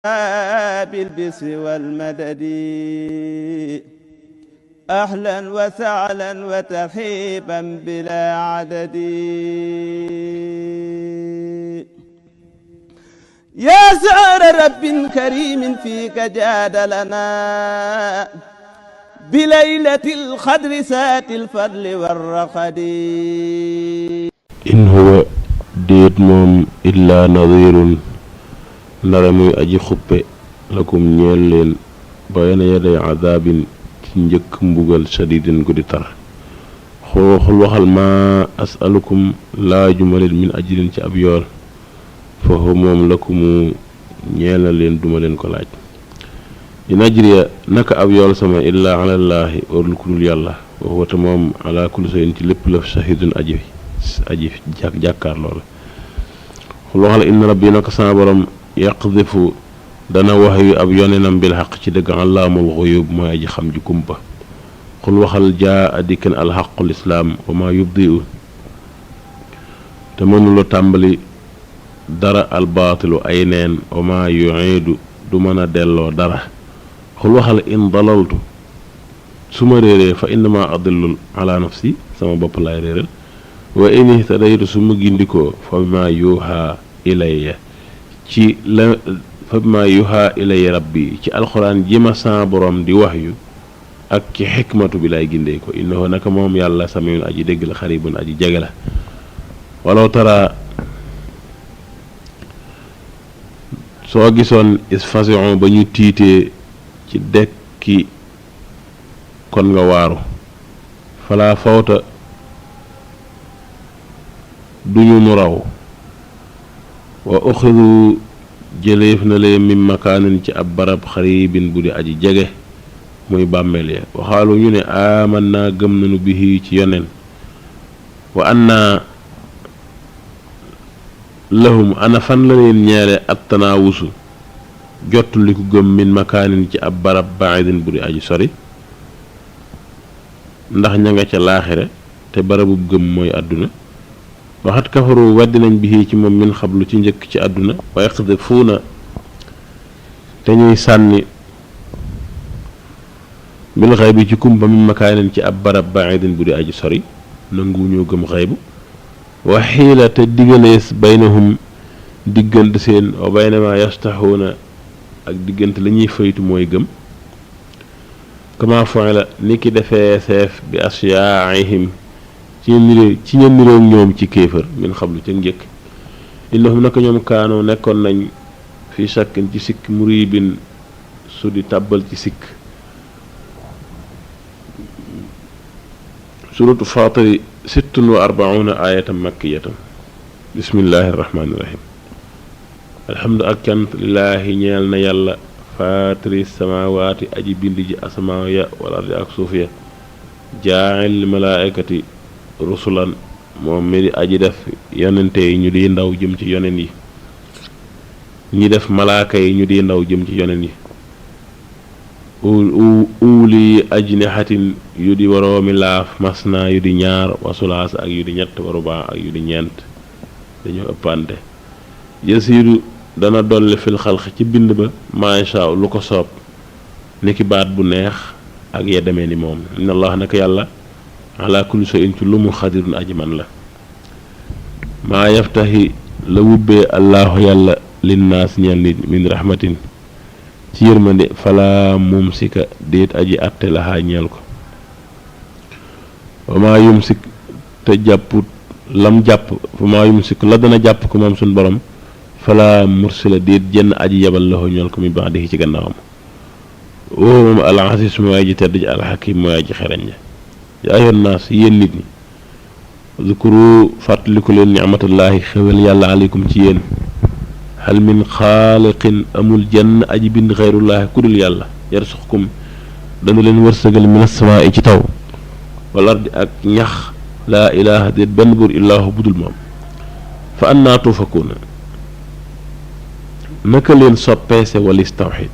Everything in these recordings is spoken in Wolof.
بالبسر والمدد أهلا وسهلا وترحيبا بلا عدد يا سعر رب كريم فيك جاد لنا بليلة القدر سات الفضل والرقد إن هو ديت موم إلا نظير ndara muy aji xuppe lakum ñeel leen bayna yaday azabin ci njëkk mbugal shadidin gu di tar xul waxal ma asalukum laajuma leen min ajrin ci ab yool foofu moom lakumu ñeel na leen duma leen ko laaj in ajriya naka ab yool sama illa ala llaahi warul ku dul yàlla wa huwa moom ala kulli shay'in ci lépp la shahidun aji jàkkaar loola xul waxal inna rabbi naka sama borom yaqdifu dana wax yu ab yonenam bil xaq ci dëgg allaamul xuyub mooy aji xam ji kumpa xul waxal jaa addikan alxaqul islaam wa ma yubdiu te mënula tàmbali dara albaatilu ay neen wa ma yuiidu du mën a delloo dara xul waxal in dalaltu su ma réeree fa innama adillul ala nafsi sama bopp laay réeral wa in ihtadaytu su ma gindikoo fa ma yuuxa ilayya ci la fa ma yuha ilay rabbi ci alxuraan ji ma sa borom di wax yu ak ci xikmatu bi lay gindee ko innahu naka moom yàlla samiun aji dégg la xaribun aji jege la walaw tara soo gisoon isfasion ba ñu tiitee ci dekki kon nga waaru fala fawta duñu nu raw wa uxidu jëleef na leen min makaanin ci ab barab xaribin bu di aji jege muy bàmmeel ya waxaalu ñu ne aman naa gëm nañu bihi ci yoneen wa anna lahum ana fan la leen ñeele at tanaawusu jottu li ku gëm min makaanin ci ab barab baidin bu di aji sori ndax ña nga ca laaxire te barabub gëm mooy àdduna waxat kafaru weddi nañ bi ci moom min xablu ci njëkk ci àdduna wa yaqdifuuna te ñuy sànni bil xaybi ci kumpa min makaanin ci ab barab baidin bu di aji sori nangu ñoo gëm xaybu wa xiila te digalees baynahum diggante seen wa bayna ma yastaxuuna ak diggante la ñuy faytu mooy gëm kama fu'ila ni ki defee seef bi asyaa'ihim ci ña niroog ñoom ci kéefër min xablu ca njëkk innahum naka ñoom kaanoo nekkoon nañ fi shakkin ci sikk muribin su di tàbbal ci sikk suratu faatiri 46 ayatan makkiyatan bismillahi irrahmani irrahim alhamdu ak cant lillaahi ñeel na yàlla faatiri samawaati aji bind ji asamaa ya wal ardi ak suuf ya jaa'il malaa'ikati rusulan moom mi di aji def yonente yi ñu di ndaw jëm ci yonen yi ñi def malaaka yi ñu di ndaw jëm ci yonen yi uli ajnihatin yu di waroomi laaf masna yu di ñaar wasulaas ak yu di ñett warubaa ak yu di ñeent dañoo ëppante yasiidu dana dolli fil xalq ci bind ba maasha lu ko soob niki baat bu neex ak ya demee ni moom inna allah naka yàlla ala kulli shay'in ci lu mu xadirun aji man la maa yaftahi la wubbee allahu yàlla linnaas ñeel nit min rahmatin ci yërmande fala mumsika déet aji atte laxaa ñeel ko wa maa yumsik te jàpput lam jàpp fa maa yumsik la dana jàpp ko moom suñ borom fala mursila déet jenn aji yabal laxoo ñeel ko mi baax di ci gannaawam woo moom al-aziz mooy aji tedd ji al-hakim mooy aji xereñ ja yaa ayyuhan naas yéen nit ñi zukuru fàttaliku leen ni'matullaahi xewal yàlla aleykum ci yéen hal min xaaliqin amul jenn aji bind xeyrullaahi ku dul yàlla yarsuxkum dana leen wërsëgal minas samaa'i ci taw wal ardi ak ñax laa ilaaha déet benn buur illaahu budul moom fa annaa tuufakuuna naka leen soppeese walis tawxiid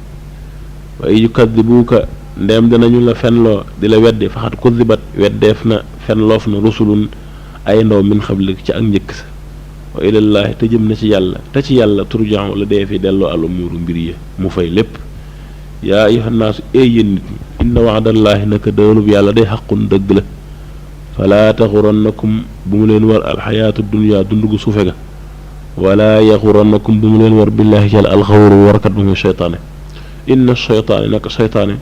wa yukadibuuka ndem danañu la fenloo di la weddi faxat kudibat weddeef na fenloof na rusulun ay ndaw min xablik ci ak njëkk sa wa ilallaahi te jëm na ci yàlla te ci yàlla turja'u la dee fi delloo al umuuru mbir yi mu fay lépp yaa ayyuhan naasu yéen nit ñi inna wa'dallaahi naka dëlub yàlla day xaqun dëgg la falaa taxurannakum bu mu leen war alxayaatu dunya dund gu suufe ga wala yaxurannakum bu mu leen war billaahi ci alxawru warkat bu muy seytaane inna seytaane naka seytaane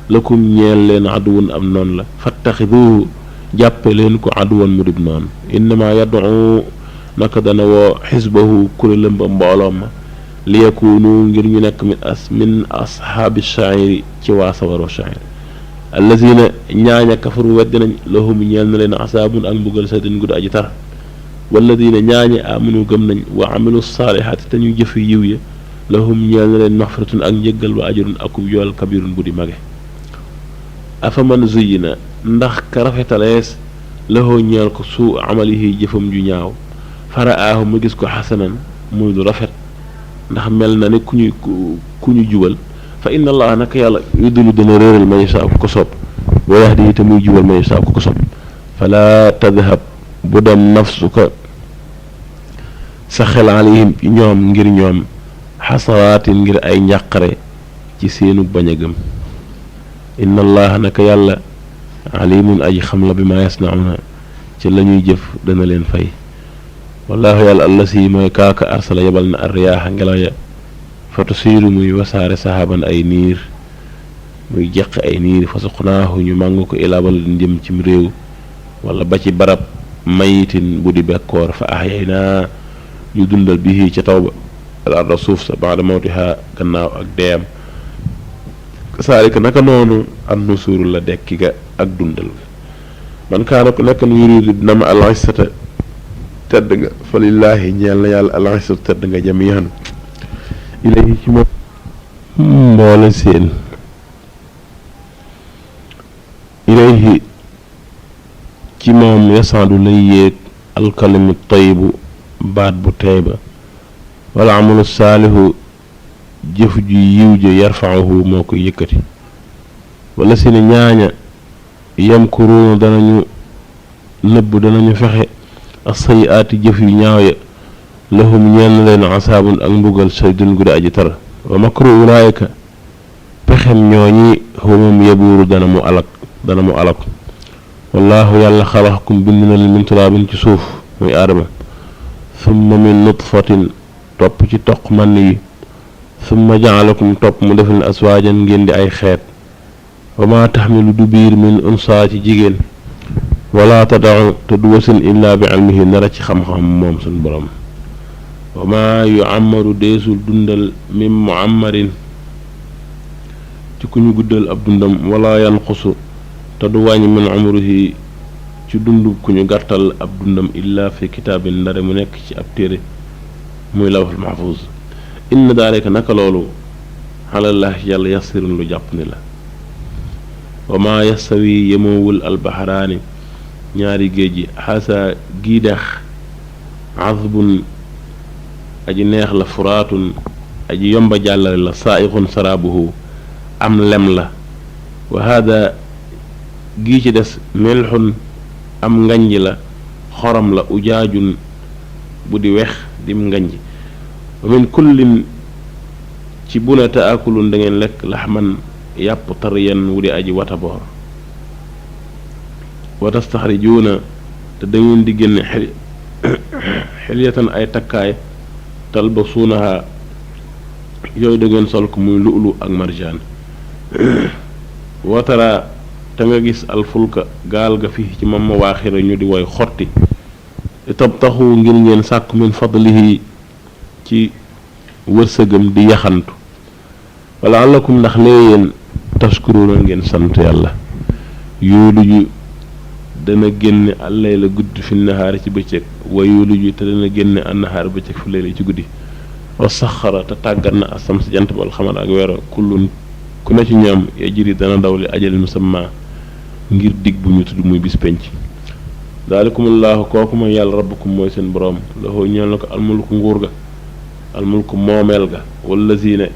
lakum ñeel leen aduwun am noonu la fattaxiduhu jàppe leen ko aduwan mu dib noonu innama yad'u naka dana woo xisbahu kuréelam ba mbooloom ma li yakunu ngir ñu nekk min ashaabi shaa'iri ci waa sawaru shaa'ir allazina ñaaña kafaru weddi nañ lahum ñeel na leen asaabun ak mbugal sadin gudd aji tar walladina ñaaña amanu gëm nañ wa amilu saalihaati te ñu jëfi yiw ya lahum ñeel na leen maxfiratun ak njëggal wa ajrun akub yool kabirun bu di mage afa man zuyyina ndax ka rafetalees lahoo ñeel ko suu amalihi jëfam ju ñaaw faraahu mu gis ko xasanan muy lu rafet ndax mel na ni ku ñu jubal fa inna allaha naka yàlla yuddilu dana réeral man yasaa ku ko soob wa yahdi te muy jubal man yasaa ku ko soob fala tadhab bu dem nafsuka sa xel alayhim ñoom ngir ñoom xasaraatin ngir ay njàqare ci seenu bañ a gëm inna allaha naka yàlla alimun aji xam la bi ma yasnauna ci la ñuy jëf dana leen fay wallaahu yàlla allasi mooy kaaka arsala yebal na arriyaaxa ngelaw ya fa tusiiru muy wasaare saxaaban ay niir muy jeq ay niir fa suqnaahu ñu màng ko ilaa baladin jëm cim réew wala ba ci barab mayitin bu di bekkoor fa ahyaynaa ñu dundal bihi ca taw ba al arda suuf sa baada mawtiha gannaaw ak deeyam saalika naka noonu an nusuuru la dekki ga ak dundal ga man kaana ku nekk nu yuridu dina ma al izzata tedd nga fa lillaahi ñeel na yàlla al izzatu tedd nga jamiihan ilayhi ci moom mboole seen ilayhi ci moom yasaadu lay yéeg alkalimu tayibu baat bu teey ba wala amalu saalihu jëf ju yiw ja yarfa'uhu moo koy yëkkati wala si ne ñaaña yamkuruuna danañu nëbb danañu fexe ak sayiaati jëf yu ñaaw ya lahum ñeel na leen asaabun ak mbugal saydun guddi aji tar wa makru ulaayika pexem ñooñi humum yabuuru dana mu alak wallaahu yàlla xalaxakum bind na leen min turaabin ci suuf muy aadama summa min nutfatin topp ci toq man yi summa jaalakum topp mu def leen aswaajan ngeen di ay xeet wa maa taxmilu du biir min unsaa ci jigéen wala tadau te du wasin illaa bi ilmihi nara ci xam-xam moom suñ borom wa maa yuammaru deesul dundal min muammarin ci ku ñu guddal ab dundam wala yanqusu te du wàññi min umrihi ci dund ku ñu gàttal ab dundam illaa fi kitaabin ndare mu nekk ci ab téere muy lawhul mahfuuz inna daalika naka loolu xalallah yàlla yasirun lu jàpp ni la wa maa yastawi yemoowul albaxaraani ñaari géej gi xasa gii dex azbun aji neex la furaatun aji yomba jàllale la saaiqun saraabuhu am lem la wa hada gii ci des melxun am nganj la xorom la ujaajun bu di wex dim nganj wa min kullin ci buna taakulun da ngeen lekk laxman yàpp tariyan wu di aji wataboor wa tastaxrijuuna te da ngeen di génne xilyatan ay takkaay talbasuunaha yooyu da ngeen sol ko muy lu'lu ak marjaan watara te nga gis alfulka gaal ga fii ci mam ma waaxira ñu di woy xotti tabtaxu ngir ngeen sàkku min fadlihi ci wërsëgam di yaxantu wala alakum ndax lee yéen tashkuruuna ngeen sant yàlla yuuluju dana génne allay la guddi fi nahaari ci bëccëg wa yuuluju te dana génne annahaar bëccëg fi layla ci guddi wa saxara te tàggat na asam si jant bal xamar ak weero kullun ku ne ci ñoom yajri dana daw li ajal musamma ngir dig bu ñu tudd muy bis penc daalikumullahu kooku mooy yàlla rabbukum mooy seen boroom lahu ñeel na ko almulku nguur ga almulku moomeel ga wallazina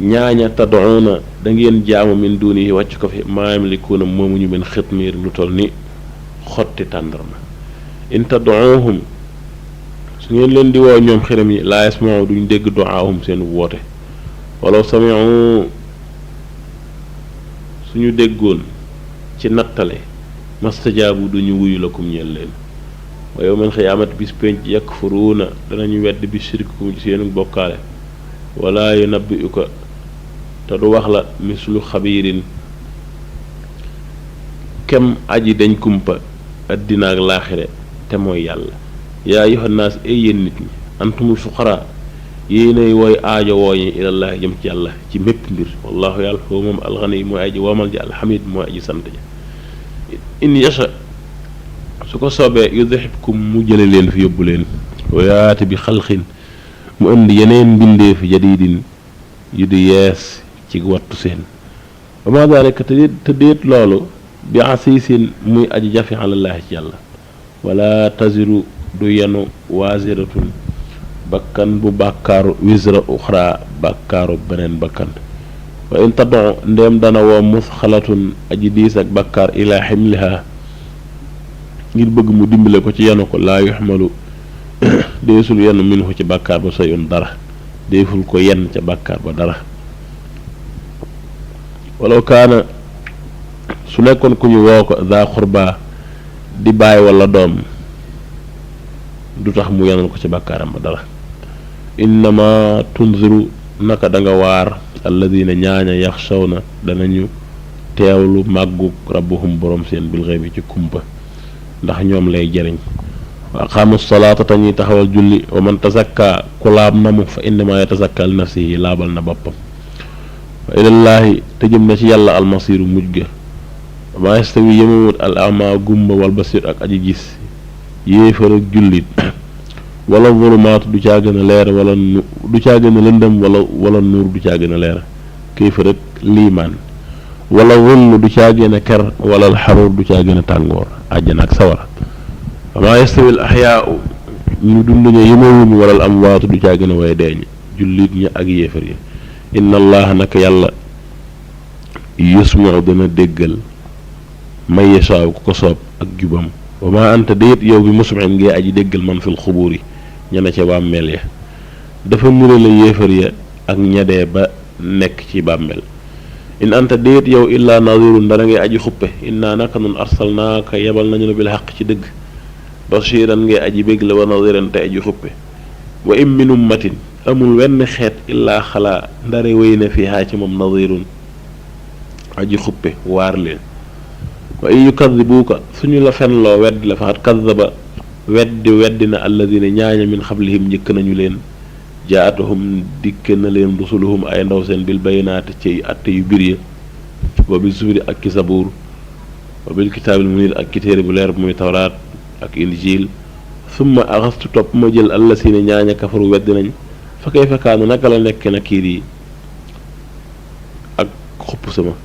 ñaaña tad'una da ngeen jaamu min dunihi wàcc ko fi maa yamlikuuna moomuñu min xitmiir lu toll ni xotti tàndarma in tad'uuhum su ngeen leen di woo ñoom xiram yi laa yasma'u duñ dégg du'aahum seen woote walaw sami'u suñu déggoon ci nattale mastajaabu duñu wuyu lakum ñeel leen wa yawmal xiyaamati bis penc yakfuruuna danañu wedd bi shirkikum ci seenu bokkaale wala yunabbi'uka te du wax la mislu xabiirin kem aji dañ kumpa addina ak laaxire te mooy yàlla yaa ayyuhan naas ay yéen nit ñi antumul fuqaraa yéenay wooy aajo wooñi ilallaahi jëm ci yàlla ci mépp mbir wallaahu yàlla foofu moom alxani mooy aji womal ji alxamid mooy aji sant ja in yasha su ko soobee yudhibkum mu jële leen fi yóbbu leen wa yaati bi xalqin mu indi yeneen mbindeef jadiidin yu di yees ci wattu seen wa maa daalika te déet loolu bi asiisin muy aji jafe alallaahi ci yàlla wala taziru du yenu waziratun bakkan bu bàkkaaru wisra uxra bàkkaaru beneen bakkan wa in tad'u ndéem dana woo musxalatun aji diis ak bàkkaar ilaa ximliha ngir bëgg mu dimbale ko ci yenu ko laa yuxmalu deesul yenu minhu ci bàkkaar ba sayun dara deeful ko yenn ca bàkkaar ba dara walaw kaana su nekkoon ku ñu woo ko daa xurba di bàyyi wala doom du tax mu yenal ko ci bàkkaaram ba dara innama tunziru naka da nga waar alladina ñaaña yaxshawna danañu teewlu màggug rabbuhum borom seen bil ghaybi ci kumpa ndax ñoom lay jëriñ wa aqaamu salaata te ñuy taxawal julli wa man tazakka ku laab na mu fa innama yatazakka li nafsihi laabal na boppam wa ilallaahi te jëm na ci yàlla almasiru mujj ga maa yastawi yemewut al ama gumba wal basir ak aji gis yéefar ak jullit wala zulumaatu du caa gën a leer wala du caa gën a lëndëm wala nuur du caa gën a leer kéefar ak liimaan wala wull du caa gën a ker wala alxaruur du caa gën a tàngoor àjjana ak sawara maa yastawi al axyaau ñu dund ña yemewuñu wala al amwaatu du caa gën a way deeñ jullit ña ak yéefar yi inna allaha naka yàlla yusmiu dana déggal may yashaaw ku ko soob ak jubam wa ma anta déet yow bi musmiin ngay aji déggal man fil xubuur yi ña ne ca bàmmeel ya dafa nure la yéefar ya ak ñadee ba nekk ci bàmmeel in anta déet yow illaa nadirun dara ngay aji xuppe inna naka nun arsalnaaka yebal nañu la bil xaq ci dëgg bashiran ngay aji bég la wa nadiran te aji xuppe wa in min ummatin amul wenn xeet illaa xalaa ndare wéy na fiihaa ci moom nadirun aji xuppe waar leen wa in yukadibuuka suñu la fenloo weddi la faxat kadaba weddi na alladina ñaaña min xablihim njëkk nañu leen jaatuhum dikk na leen rusuluhum ay ndaw seen bil baynaati ci atte yu bir ya wa bil zuburi ak ki sabuur wa bil kitaabil munir ak ki téere bu leer bu muy tawraat ak injil summa axastu topp ma jël allasina ñaaña kafaru weddi nañ fa kayfa kaanu naka la nekk na kiir yi ak xupp sama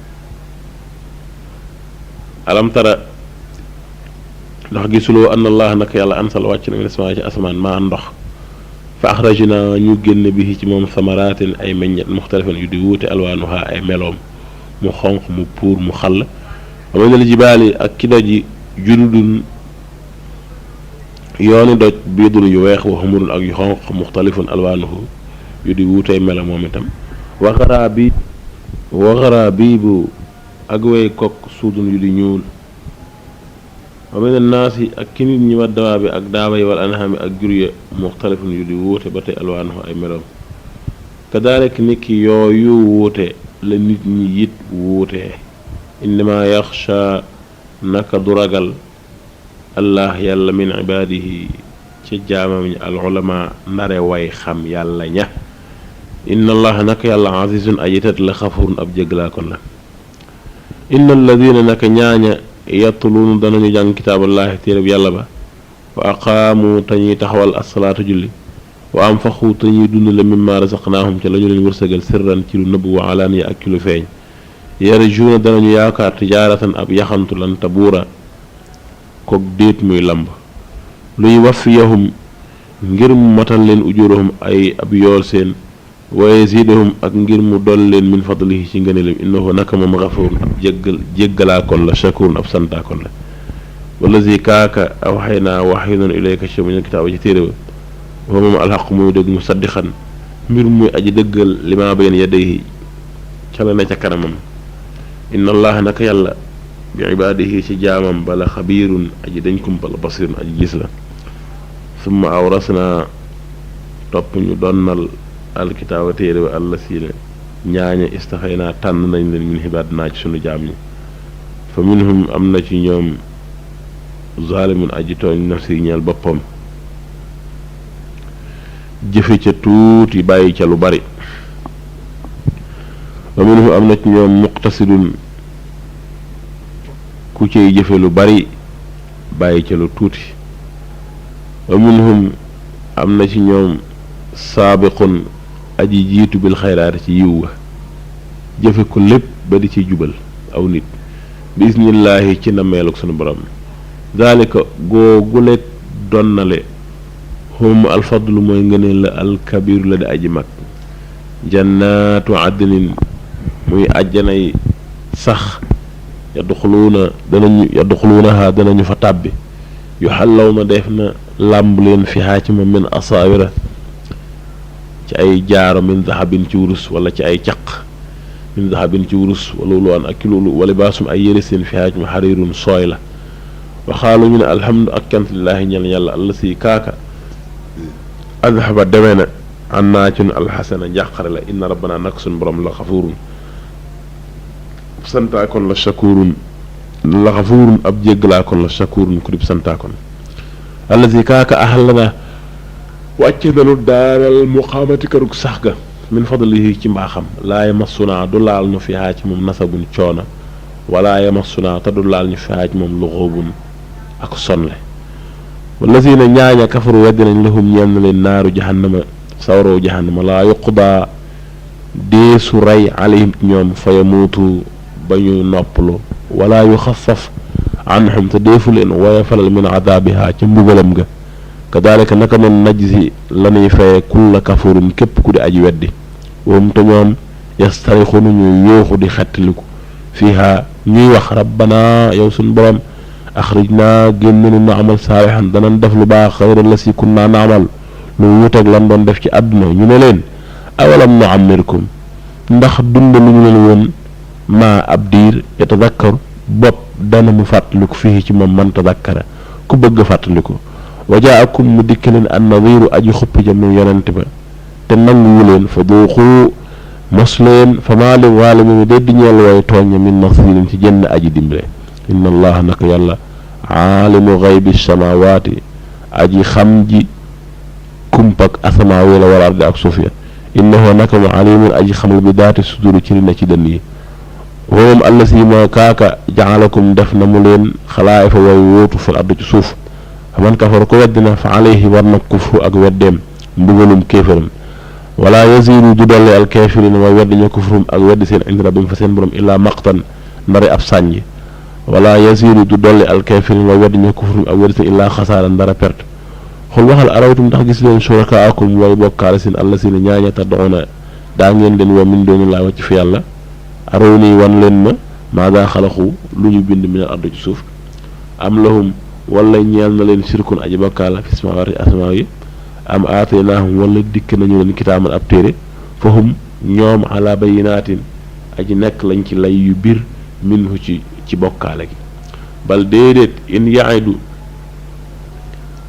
alam tara ndax gisuloo anna allah naka yàlla ansal wàcc na min asmaa ci asamaan maa ndox fa axrajna ñu génn bi ci moom samaraatin ay meññet muxtalifan yu di wuute alwaanuha ay meloom mu xonq mu puur mu xàll wa minal jibaali ak ki doj yi jududun yooni doj biidun yu weex wa xumurun ak yu xonq muxtalifun alwaanuhu yu di wuutee melo moom itam waxaraa bi bu ak way kokk suudun yu di ñuul wa min annaasi ak ki nit ñi wa dawaa bi ak daaba yi wal anhaami ak jur ya muxtalifun yu di wuute ba tey alwaanuhu ay meloom kadaalika niki yooyu wuute la nit ñi it wuute innama yaxsha naka du ragal allah yàlla min ibaadihi ca jaamam ñi al ulama ndare way xam yàlla ña inna allah naka yàlla azizun ajitat la xafurun ab jéggalaa kon la inna alladina naka ñaaña yatluuna danañu jàng kitaaballahi téereb yàlla ba wa aqaamu te ñuy taxawal asalaatu julli wa anfaqu te ñuy dund la mimma razaqnaahum ca la ñu leen wërsëgal sirran ci lu nëbb wa alaaniya ak ci lu feeñ yarjuuna danañu yaakaar tijaaratan ab yaxantu lan tabuura kook déet muy lamb luy waffiyahum ngir mu matal leen ujurahum ay ab yool seen wa yazidahum ak ngir mu dool leen min fadlihi ci ngëneelam innahu naka moom xafurun ab jéggalaakoon la shakurun ab santaakoon la wallazi kaaka awxaynaa waxyu noonu ilayka ci mu kitaaba ci téere ba wa moom alxaq muy dëgg musaddiqan mbir muy aji dëggal li ma bayna yadayhi ca la ne ca kanamam inna allaha naka yàlla bi ibaadihi ci jaamam bala xabiirun aji dañ kumpal basirun aji gis la summa awrasna topp ñu donnal alkitaaba téere wa àlla siina ñaaña istaxay naa tànn nañ leen min xibaat naa ci sunu jaam ñi fa minhum am na ci ñoom zaalimun aji tooñ nafsi ñeel boppam jëfe ca tuuti bàyyi ca lu bari wa minhum am na ci ñoom muqtasidun ku cay jëfe lu bari bàyyi ca lu tuuti wa minhum am na ci ñoom saabiqun aji jiitu bil xayraati ci yiw wa jëfe ko lépp ba di ci jubal aw nit bismillaahi ci nameeluk sunu borom daalika googuleeg donnale hum alfadlu mooy ngëneel la alkabiru la di aji mag jannaatu adnin muy àjjanay sax yadxuluunaha danañu fa tàbbi yu xallaw na def na làmb leen fi haa ci moom min asaawira ci ay jaaro min dahabin ci wurus wala ci ay caq min dahabin ci wurus wala lu an ak ki loolu wala baasum ay yëre seen fi haa ci mu xariirun sooy la waxaalu ñu ne alhamdu ak cant lillaahi ñal yàlla alla si kaaka adhaba demee na an naa ci nu alxasana njàqare la inna rabbana nak suñ borom la xafuurun santaakoon la shakuurun la xafuurun ab jéggalaakoon la shakuurun ku dib santaakoon alla si kaaka ahallana wàcce nanu daaral muqaamati karug sax ga min fadlihi ci mbaaxam laa yamassunaa du laal nu fi haa ci moom nasabun coona wala yamassunaa te du laal ñu fi haa ci moom luxoobun ak sonle wallazina ñaaña kafaru weddi nañ lahum ñeel na leen naaru jahannama sawroo jahannama laa yuqdaa deesu rey alayhim ci ñoom fa yamuutu ba ñu noppalu wala yu xafaf anhum te deefu leen waya falal min adaabiha ca mbugalam ga kadaalika naka noonu najzi lanuy faye kulla kafurin képp ku di aji weddi wom te ñoom yastarixunu ñuy yooxu di xettaliku fiiha ñuy wax rabbana yow suñ borom axrijna génnenu na amal saalixan danañ def lu baax xayra la si kunna naamal lu wuteeg lan doon def ci àdduna ñu ne leen awalam nu amirkum ndax dund lu ñu leen woon maa ab diir yatadakkaru bopp dana mu fàttaliku fii ci moom man tadakkara ku bëgg fàttaliku wajaakum mu dikk leen an nadiru aji xuppi ja mu yonent ba te nanguwu leen fa duuxu mos leen fa maa li waalimi déddi ñeel way tooña min nasirin ci jënn aji dimbale inna allaha naka yàlla aalimu gaybi samawaati aji xam ji kumpak asamaawi la wal ardi ak suuf ya innahu naka mu alimun aji xamal bi daati suduri ci li na ci dënn yi moom alla si moo kaaka jaalakum def na mu leen xalaay fa way wóotu fil ardi ci suuf man kafar ko weddina fa alayhi war na kufru ak weddeem mbugalum kéefëram wala yazidu du dolli al kaafirina way weddi ñu kufrum ak weddi seen indi rabbim fa seen borom illaa maqtan ndari ab sànji wala yazidu du dolli al kaafirina way weddi ñu kufrum ak weddi seen illaa xasaara ndara perte xul waxal arawtum ndax gis leen shurakaakum way bokkaale seen alla seen ñaaña tad'una daa ngeen leen woo min dooni laa wacc fi yàlla araw nii wan leen ma maa daa xalaxu lu ñu bind min al ardi ci suuf am lahum wala ñeel na leen sirkun aji bokkaala fi samaawaati asamaa yi am aataynaahum wala dikk nañu leen kitaaban ab téere fahum ñoom ala bayinaatin aji nekk lañ ci lay yu bir minhu ci bokkaale gi bal déedéet in yaidu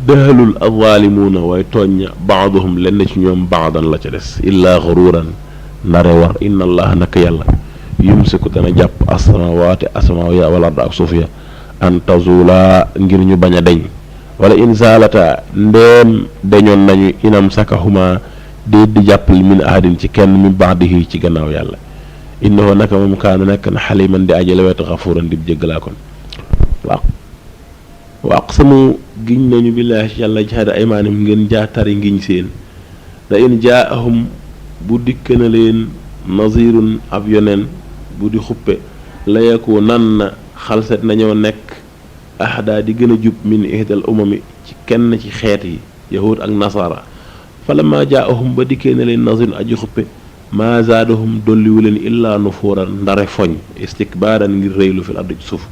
dëhalul azalimuuna way tooñña baaduhum lenn ci ñoom baadan la ca des illaa xuruuran ndare war inna allaha naka yàlla yumsiku dana jàpp asamawaati asamaa ya wal ard ak suuf ya an tazula ngir ñu bañ a deñ wala in zaalata ndeem dañoon nañu inam sakahuma déet di jàppal min ahadin ci kenn min baadihi ci gannaaw yàlla innahu naka moom kaana nekk na xaliman di ajale wet xafuuran di jéggalaa kon wa aqsamu giñ nañu billaahi ci yàlla jahaada aymaanim ngeen jaatari ngiñ seen da in jaahum bu dikk na leen nazirun ab yoneen bu di xuppe layeku nan na xalset nañoo nekk ahdaa di gën a jub min ihdal umami ci kenn ci xeet yi yahud ak nasara falamma jaahum ba dikkee na leen nazirun aji xuppe maa zaadahum dolliwu leen illaa nufuuran ndare foñ istikbaaran ngir rëylu fil ardi ci suuf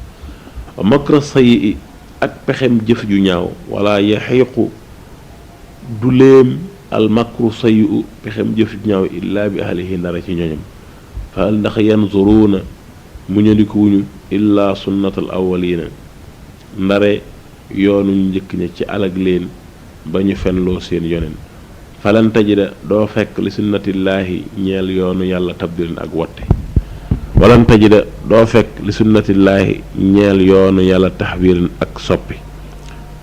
makra sayyi ak pexem jëf ju ñaaw wala yaxiiqu du léem al makru sayyu pexem jëf ñaaw illaa bi ahlihi ndara ci ñoñam fa hal ndax yanzuruuna muñandikuwuñu illaa sunnatal awwalina ndare yoonu njëkk ña ci alag leen ba ñu fenloo seen yonen falan tajida doo fekk li sunnatillaahi ñeel yoonu yàlla tabdilan ak wotte walan tajida doo fekk li sunnatillaahi ñeel yoonu yàlla taxwiiran ak soppi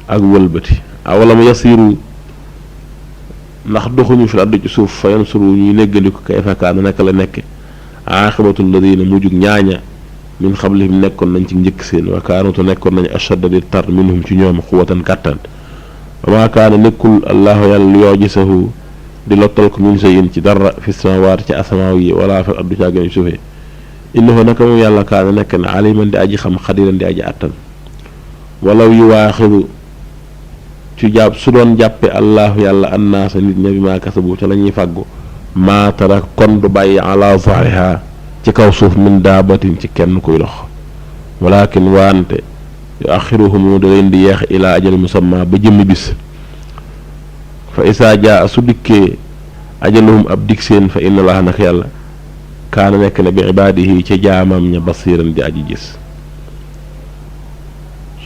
ak wëlbati awalam yasiru ndax doxuñu fi àddu ci suuf fa yansuru ñuy néggandiku kayfa kaana naka la nekke aaxibatul ladina mujjug ñaaña min xablihim nekkoon nañ ci njëkk seen wa kaanatu nekkoon nañ ashadda di tar minhum ci ñoom xuwatan kàttan wa maa kaana nekkul allahu yàlla lu yoo gisahu di lottal ko min shay'in ci dara fi samaawaati ci asamaaw yi wala fi addu caa gën a suufee innahu naka moom yàlla kaana nekk na aliman di aji xam xadiran di aji àttan walaw yu waaxidu ci jàpp su doon jàppe allahu yàlla annaasa nit ña bi maa kasabu ca la ñuy fàggu maa tara kon du bàyyi ala zahriha ci kaw suuf min daabatin ci kenn kuy dox walakin waante yu axiruhum da leen di yeex ilaa ajal musamma ba jëmmi bis fa isaa jaa su dikkee ajaluhum ab dig seen fa inna allaha naka yàlla kaana nekk na bi ibaadihi ca jaamam ña basiran di aji gis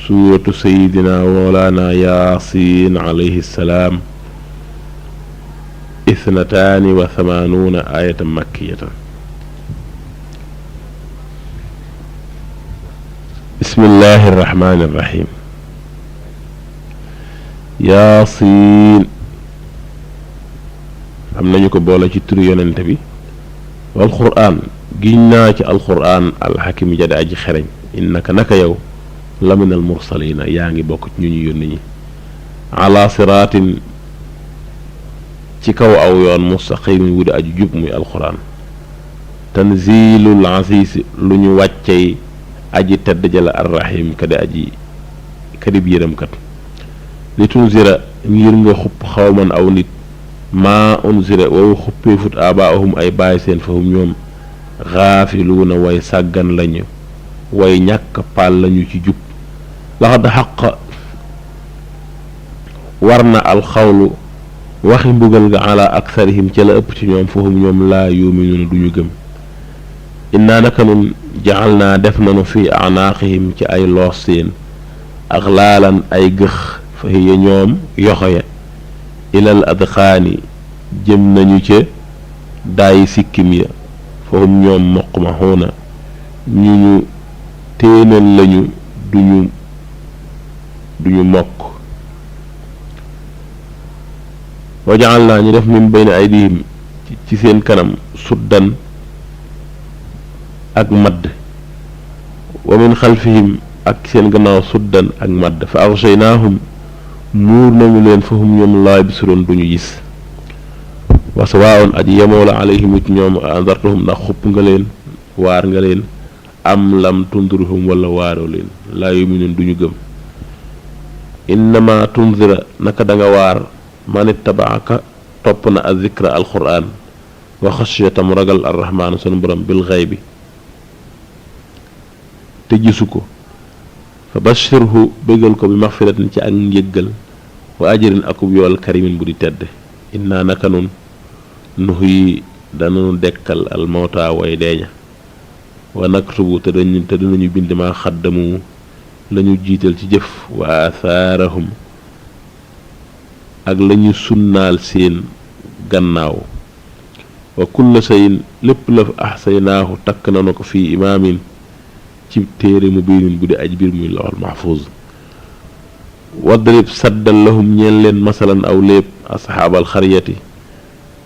suuratu sayidina moolaana yaasiin alayhi salaam 82 ayatan makkiyatan bismillahi irrahmani irrahim yaasiin am nañu ko boole ci turu yonente bi wal quraan giñ naa ci alquraan alxakim jade aji xereñ innaka naka yow laminal mursalina yaa ngi bokk ci ñu ñu yónni ñi ala siraatin ci kaw aw yoon mustaqimin wudi aju jub muy alquraan tanzilul aziz lu ñu wàccey aji tedd jala arrahim kadi aji kadi bi yërëmkat li tunzira ngir nga xupp xawman aw nit maa unzira wawu xuppeefut abaahum ay bàyyi seen fahum ñoom xaafiluuna way sàggan lañu way ñàkk paal lañu ci jub laxad xaq war na alxawlu waxi mbugal nga ala aksarihim ca la ëpp ci ñoom fahum ñoom laa yuminuuna duñu gëm innaa naka nun jaxal naa def nanu fi anaaqihim ci ay loos seen ak laalan ay gëx fa hiya ñoom yoxo ya ilal adqaani jëm nañu ca daayi sikkim ya fahum ñoom muqmahuuna ñu ñu téenal lañu duñu mokk wa jaxal naa ñu def min bayna aydihim ci seen kanam suddan ak madd wa min xalfihim ak seen gannaaw suddan ak madd fa axshaynaahum muur nañu leen fahum ñoom laa yabsiruun duñu gis wa sawaa'un aji yemoo la alayhim it ñoom anzartahum ndax xupp nga leen waar nga leen am lam tundirhum wala waaroo leen laa yuminuun duñu gëm innama tunzira naka da nga waar man ittabaaka topp na azikra alquran wa xashiyatam ragal arrahmaan sunu borom bil xaybi te gisu ko fa bashirhu bégal ko bi maxfiratin ci ak njëggal wa ajrin akub yool karimin bu di tedd innaa naka nun nuxyi dananu dekkal almawta way deeña wa naktubu te dinañu bind maa xaddamu lañu jiital ci jëf wa athaarahum ak lañu sunnaal seen gannaaw wa kulla sayin lépp la ahsaynaahu takk nanu ko fii imaamin ci téere mu biinin bu di aj biir muy lawal mahfuz wadrib saddal lahum ñeen leen masalan aw léeb asxaabal xariyati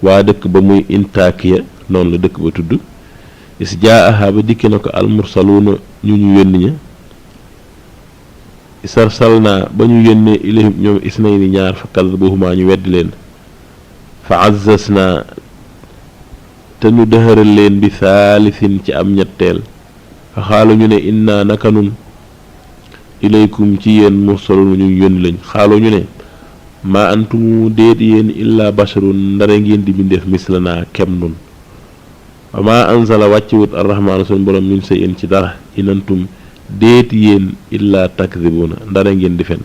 waa dëkk ba muy intaakiya noonu la dëkk ba tudd is jaaha ba dikki na ko almursaluuna ñu yónni ña isarsalna ba ñu yónnee ilayhim ñoom isnayni ñaar fa kaddabuhumaa ñu weddi leen fa azzazna te ñu dëxëral leen bi saalisin ci am ñetteel fa xaalu ñu ne inna naka nun ilaykum ci yéen mursaluuna ñu yónni lañ xaalu ñu ne maa antumu déet yéen illaa basharun ndare ngeen di bindeef mislanaa kem nun wa maa anzala wàcciwut arrahmaanu seen borom min sa yéen ci dara in antum déet yéen illaa takdibuna ndare ngeen di fen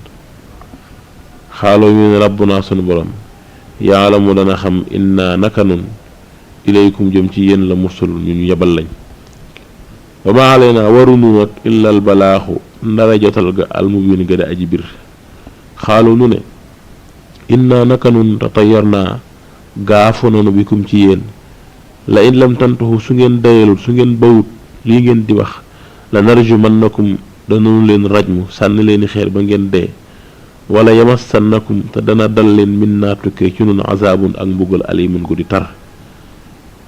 xaaloo ñu ne rabbunaa sunu borom yaalamu dana xam inna naka nun ilaykum jëm ci yéen la mursalun ñu ñu yebal lañ wa ma alayna warunu nag illa al balaaxu ndara jotal ga almubiin ga de aji bir xaalu nu ne inna naka nun tatayarna gaafo nanu bikum ci yéen la in lam tantahu su ngeen dayalut su ngeen bawut lii ngeen di wax la narjumannakum dananu leen rajmu sànni leeni xeer ba ngeen dee wala yamassannakum te dana dal leen min naa tukkee ci nun azaabun ak mbugal alimun gu di tar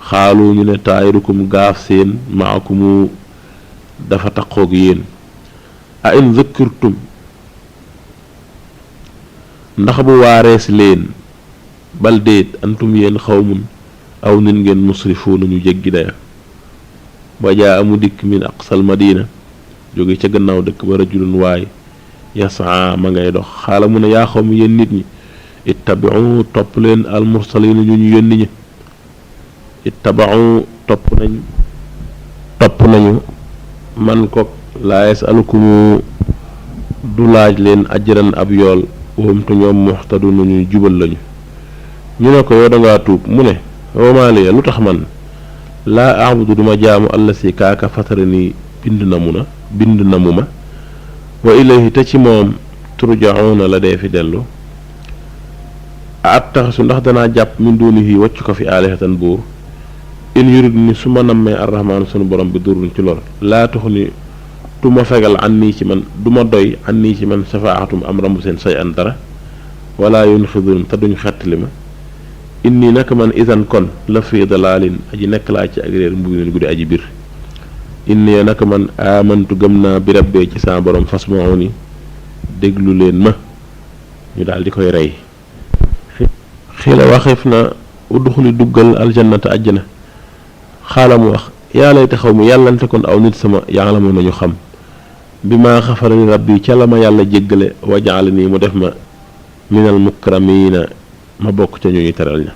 xaalu ñu ne taayirukum gaaf seen maakumu dafa taqoog yéen a in zakkirtum ndax bu waarees leen bal déet antum yéen xawmun aw nit ngeen musrifuuna ñu jéggi daya ba jaa amu dikk min aqsal madina jóge ca gannaaw dëkk ba rajulun waay yasaa ma ngay dox xaala mu ne yaa xaw mi yéen nit ñi ittabiu topp leen al mursalina ñu ñu yónni ñi ittabau topp nañu man ko laa yasalukumu du laaj leen ajran ab yool wam te ñoom muxtadu nañu jubal lañu ñu ne ko yow dangaa tuub mu ne wamaaliya lu tax man laa abudu duma jaamu alla si kaaka fatara ni bind na mu ma wa ilayhi te ci moom turjauna la dee fi dellu attaxisu ndax danaa jàpp min dunihi waccu ko fi aalihatan buur in yurid ni su ma nammee arrahmaanu sunu borom bi durun ci lor laa taxu ni du ma fegal an nii ci man du ma doy an nii ci man safaaxatum am rambu seen say an dara wala yunxidurum te duñ xettali ma inni naka man isan kon la fii dalaalin aji nekk laa ci ak réer mbugi guddi aji bir inni naka man amantu gëm naa bi rabbee ci sama borom fasmauni déglu leen ma ñu daal di koy rey xiila waxif na udxuli duggal aljannata ajjana xaala mu wax yaa layta xaw mi yàllante kon aw nit sama yaalamu nañu xam bi maa xafarani rabbi ca la ma yàlla jéggale wajaale nii mu def ma minal mukramiina ma bokk ca ñuy teral ña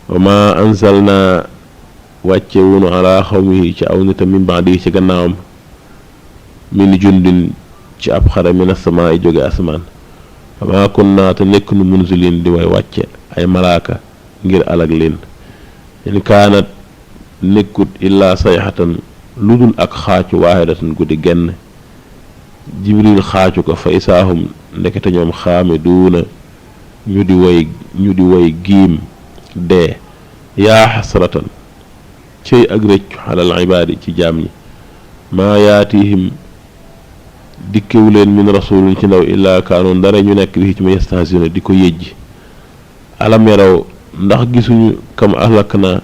wa ma anzalna wàcce wunu ala xawmihi ci aw nitam min baadi ci gannaawam min jundin ci ab xare min asamaa yi jóge asamaan wa ma kunna te nekk nu munzilin di way wàcce ay malaaka ngir alag leen in kaanat nekkut illaa sayxatan lu dul ak xaacu waahidatan guddi genn jibril xaacu ko fa isaahum ndekete ñoom xaame duuna ñu di way giim dee yaa xasratan cëy ak rëccu xalal ibaadi ci jaam ñi maa yaatihim dikkewu leen min rasulin ci ndaw illaa kaanoon dara ñu nekk bi ci ma yastahzina di ko yëjji alam yaraw ndax gisuñu kam alak na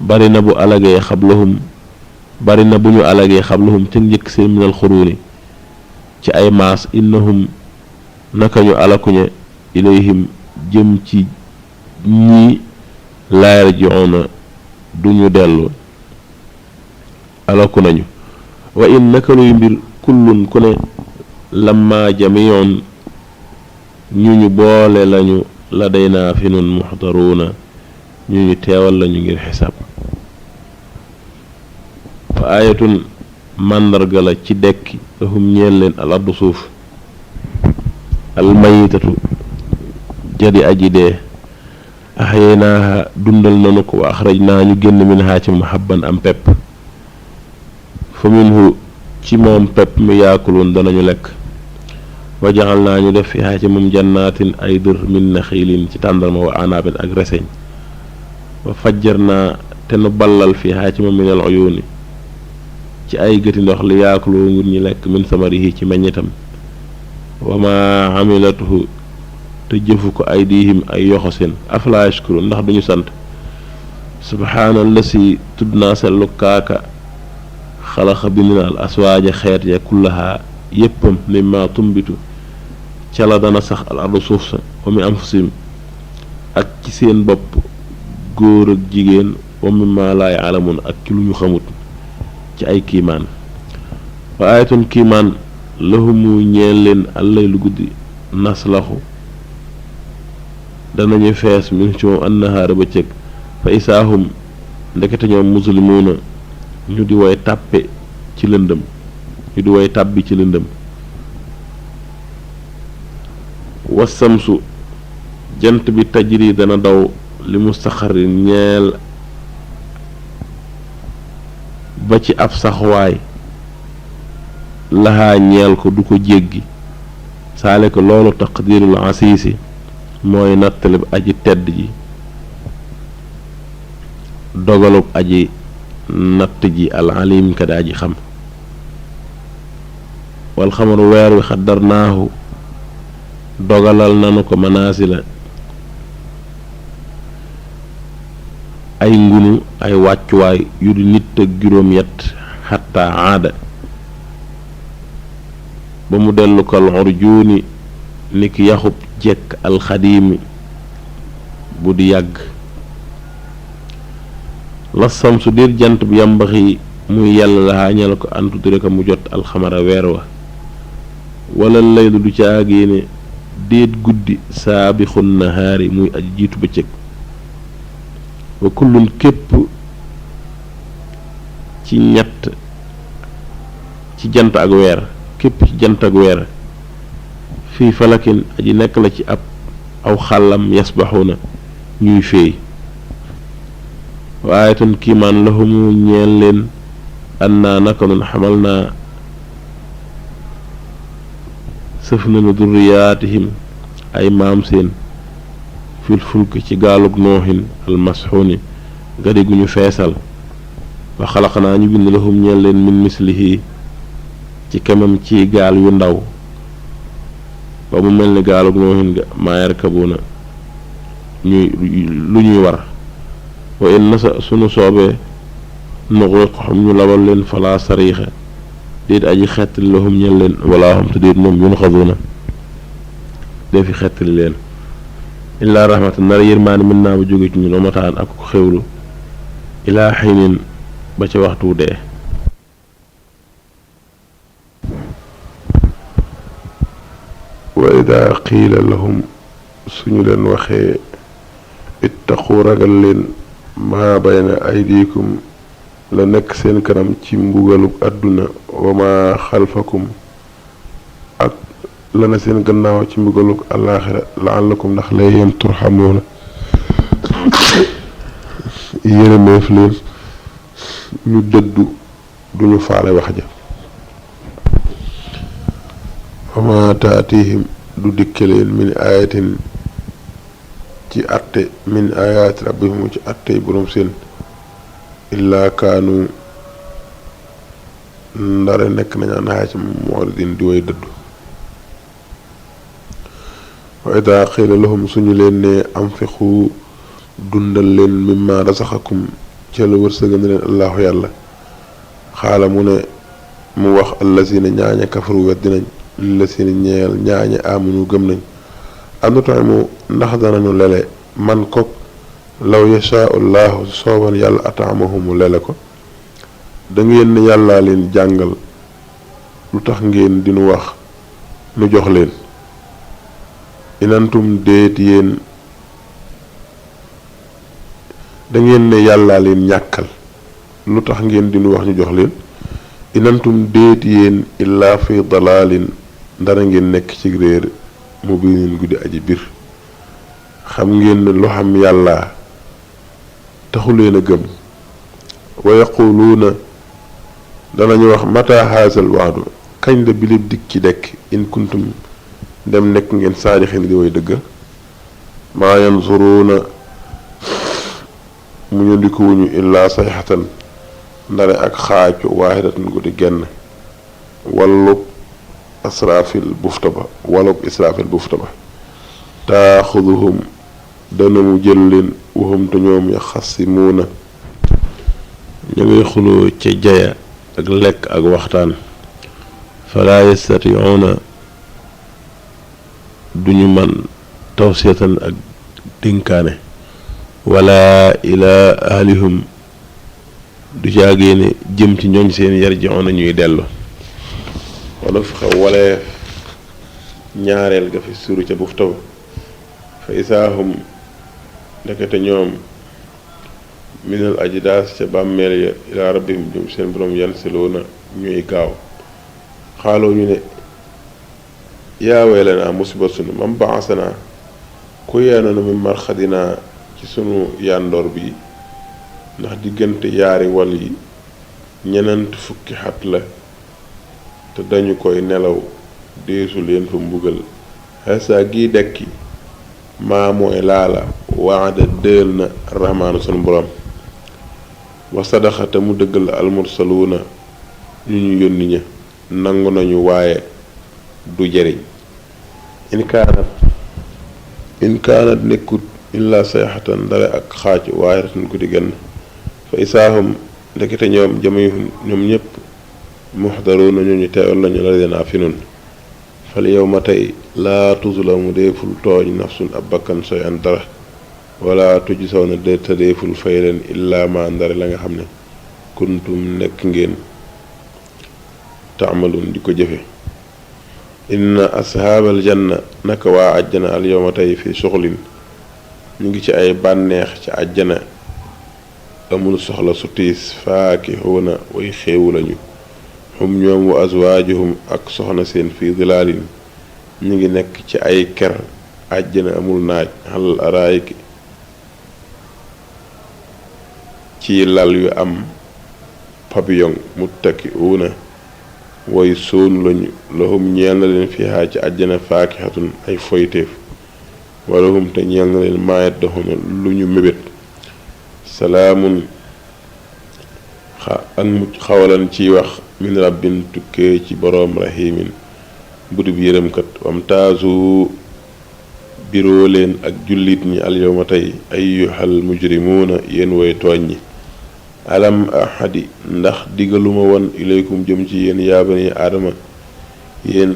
bari na bu alagee xablahum bari na bu ñu alagee xablahum ca njëkk seen minal xuruuni ci ay maas innahum naka ñu alakuñe ilayhim jëm ci ñi laa yarji'una duñu dellu alaku nañu wa in naka luy mbir kullun ku ne lamma jami'un ñu boole lañu la day naa fi nun muxdaruuna ñu teewal lañu ngir xisaab wa aayatun màndarga la ci dekki lahum ñeel leen al ardu suuf al mayitatu jadi aji dee axyaynaaha dundal nanu ko wa axraj naa ñu génn minhaa ci muhabban am pepp fa minhu ci moom pepp mi yaakuluun danañu lekk wa jaxal naa ñu def fihaa ci moom jannaatin ay dër min naxiilin ci tàndarma wa anaabin ak reseñ wa fajjar naa te nu ballal fihaa ci moom minal uyuuni ci ay gëti ndox li yaakuloo ngir ñi lekk min samarihi ci meññitam wa ma amilatuhu te jëfu ko ay diihim ay yoxo seen afalaa yashkuru ndax duñu sant subhaanallasi tudd naa sellu kaaka xalaxa bind na al aswaaja xeet ya kullaha yéppam mimma tumbitu ca la dana sax al ardu suuf sa wa mi anfusihim ak ci seen bopp góor ak jigéen wa mimma laa yaalamun ak ci lu ñu xamut ci ay kiimaan wa ayatun kiimaan lahumu ñeel leen allay lu guddi naslaxu danañu fees min ci moom annahaara bëccëg fa isaahum ndekete ñoom muslimuuna ñu di way tàppe ci lëndëm ñu di way tàbbi ci lëndëm wasamsu jant bi tajri dana daw li mustaxarin ñeel ba ci ab saxwaay laxaa ñeel ko du ko jéggi saale ko loolu taqdirul asiisi mooy nattalib aji tedd ji dogalub aji natt ji al alim ka daa ji xam wal xamaru weer wi xaddarnaahu dogalal nanu ko manaasila ay ngunu ay wàccuwaay yu di nit ak juróom yett xatta aada ba mu dellu kal urjuuni niki yaxub jekk alxadiimi bu di yàgg la samsu dir jant bi yambaxi muy yàlla la ñal ko antudire ko mu jot alxamara weer wa wala laylu du caagéene déet guddi saabixun nahaari muy aji jiitu bëccëg wa kullun képp ci ñett ci jant ak weer képp ci jant ak weer fii falakin aji nekk la ci ab aw xàllam yasbaxuna ñuy féey waaye tan kiimaan lahumu ñeel leen annaa naka nun xamal naa sëf nanu durriyaatihim ay maam seen fil fulk ci gaalug nooxin almasxuuni gadi gu ñu feesal wa xalaqnaa ñu bind lahum ñeel leen min mislihi ci kemam ci gaal yu ndaw ba mu mel ni gaalug nooxin ga maa yarkabuuna lu ñuy war wa in nasa sunu soobee nuxriqhum ñu labal leen falaa sariixa déet aji xettali lahum ñeel leen wala xam te déet moom yunxaduuna defi xettali leen illaa rahmatan nara yërmaani mën naa ba jóge ci ñun omataan ak ko xewlu ilaa xinin ba ca waxtu dee wa idaa qiila lahum suñu leen waxee ittaqu ragal leen maa bayna aydikum la nekk seen kanam ci mbugalub àdduna wa maa xalfakum ak la na seen gannaaw ci mbugalub alaaxira la'allakum ndax lay yéen turxamuuna yërëmeef leen ñu dëddu duñu faale wax ja wa maa taatihim du dikke leen min ayatin ci atte min ayaati rabbihim ci atte yi boroom seen illaa kaanu ndare nekk nañu anhaa ci mu'ridin di way dëddu wa idaa qiila lahum suñu leen ne anfiqu dundal leen mimma rasaxakum ca la wërsëgal leen allahu yàlla xaala mu ne mu wax allazina ñaaña kafaru weddi nañ lillazina ñeel ñaaña amanu gëm nañ am na tamit mu ndax danañu lele man kook law yashaa'u llaahu sooban yàlla ataamahu mu lele ko da ngeen ne yàllaa leen jàngal lu tax ngeen dinu wax nu jox leen inantum déet yéen da ngeen ne yàllaa leen ñàkkal lu tax ngeen dinu wax ñu jox leen inantum déet yéen illaa fi dalaalin ndara ngeen nekk ci réer mu biinin guddi aji bir xam ngeen ne lu xam yàlla taxuleen a gëm wa yaquluuna danañu wax mata haazal waadu kañ la bilib dikk ci dekk in kuntum dem nekk ngeen saadixin di way dëggal maa yansuruuna mu ñu ndikuwuñu illaa sayxatan ndare ak xaacu waahidatan guddi genn wallub israafil bufta ba taaxuduhum dana mu jël leen waxum te ñoom yaxasimuuna ñu ngay xuloo ca jaya ak lekk ak waxtaan falaa yastatiuuna duñu man tawsiyatan ak dénkaane wala ilaa ahlihum du caagéene jëm ci ñooñ seen yarjiuuna ñuy dellu wala fi xew waleef ñaareel ga fi suru ca bufta ba fa isaahum ndekete ñoom minal ajdaas ca bàmmeel ya ilaa rabbihim jëm seen borom yansiluuna ñuy gaaw xaaloo ñu ne yaa waylanaa musiba sunu man ba'asanaa ku yeena na mi marxadinaa ci sunu yandoor bi ndax diggante yaari wal yi ñenent fukki xat la te dañu koy nelaw deesu leen fa mbugal xeesa gii dekki maa mooy laala waada dël na rahmaanu sunu borom wa sadaxa te mu dëggal almursaluuna ñu ñu yónni ña nangu nañu waaye du jariñ in kaanat nekkut illaa sayxatan ndare ak xaaj waaye ratan ku di genn fa isaahum ndekete ñoom jamihun ñoom ñépp muxdaruuna ñu teewal lañu la dinaa fi nun fal yawma tey laa tuzlamu deeful tooñ nafsun ab bakkan soy an dara wala tujsawna te deeful fay leen illaa ma ndare la nga xam ne kuntum nekk ngeen taamaluun di ko jëfe inna ashaabal janna naka waa àjjana al yawma tey fi suxlin ñu ngi ci ay bànneex ci àjjana amul soxla su tiis faakihuuna way xéewu lañu hum ñoom wa azwaajuhum ak soxna seen fii dilaalin ñu ngi nekk ci ay ker àjjana amul naaj xalal araayiki ci lal yu am pavillon muttaki'uuna way soonu lañu lahum ñeel na leen fiihaa ci àjjana faakixatun ay foyteef walahum te ñeel na leen maayat doxuna lu ñu mébét salaamun ak mucc xawalan ciy wax min rabbin tukkee ci boroom rahimin budub yërëmkat wamtaazu biroo leen ak jullit ñi alyawma tey ayyuhal mujrimuuna yéen way tooñ ñi alam ahadi ndax digaluma woon ilaykum jëm ci yéen yaa bani aadama yéen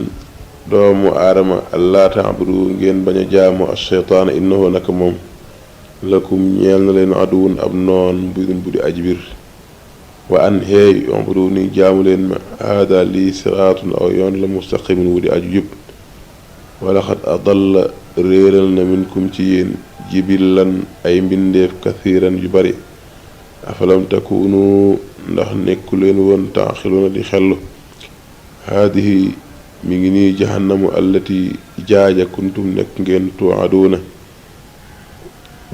doomu aadama allaa ta'budu ngeen bañ a jaamu ash-shaytaana innahu naka moom lakum ñeel na leen aduwun ab noon mbirun bu di aji bir wa an heey ubudu ni jaamu leen ma haada lii siraatun aw yoon la mustaqimin wu di aju jub wala xat adalla réeral na minkum ci yéen jibillan ay mbindeef kathiran yu bari afalam takunu ndax nekku leen woon taaxiluna di xellu haadihi mi ngi nii jahannamu allati jaaja kuntum nekk ngeen tuuaduuna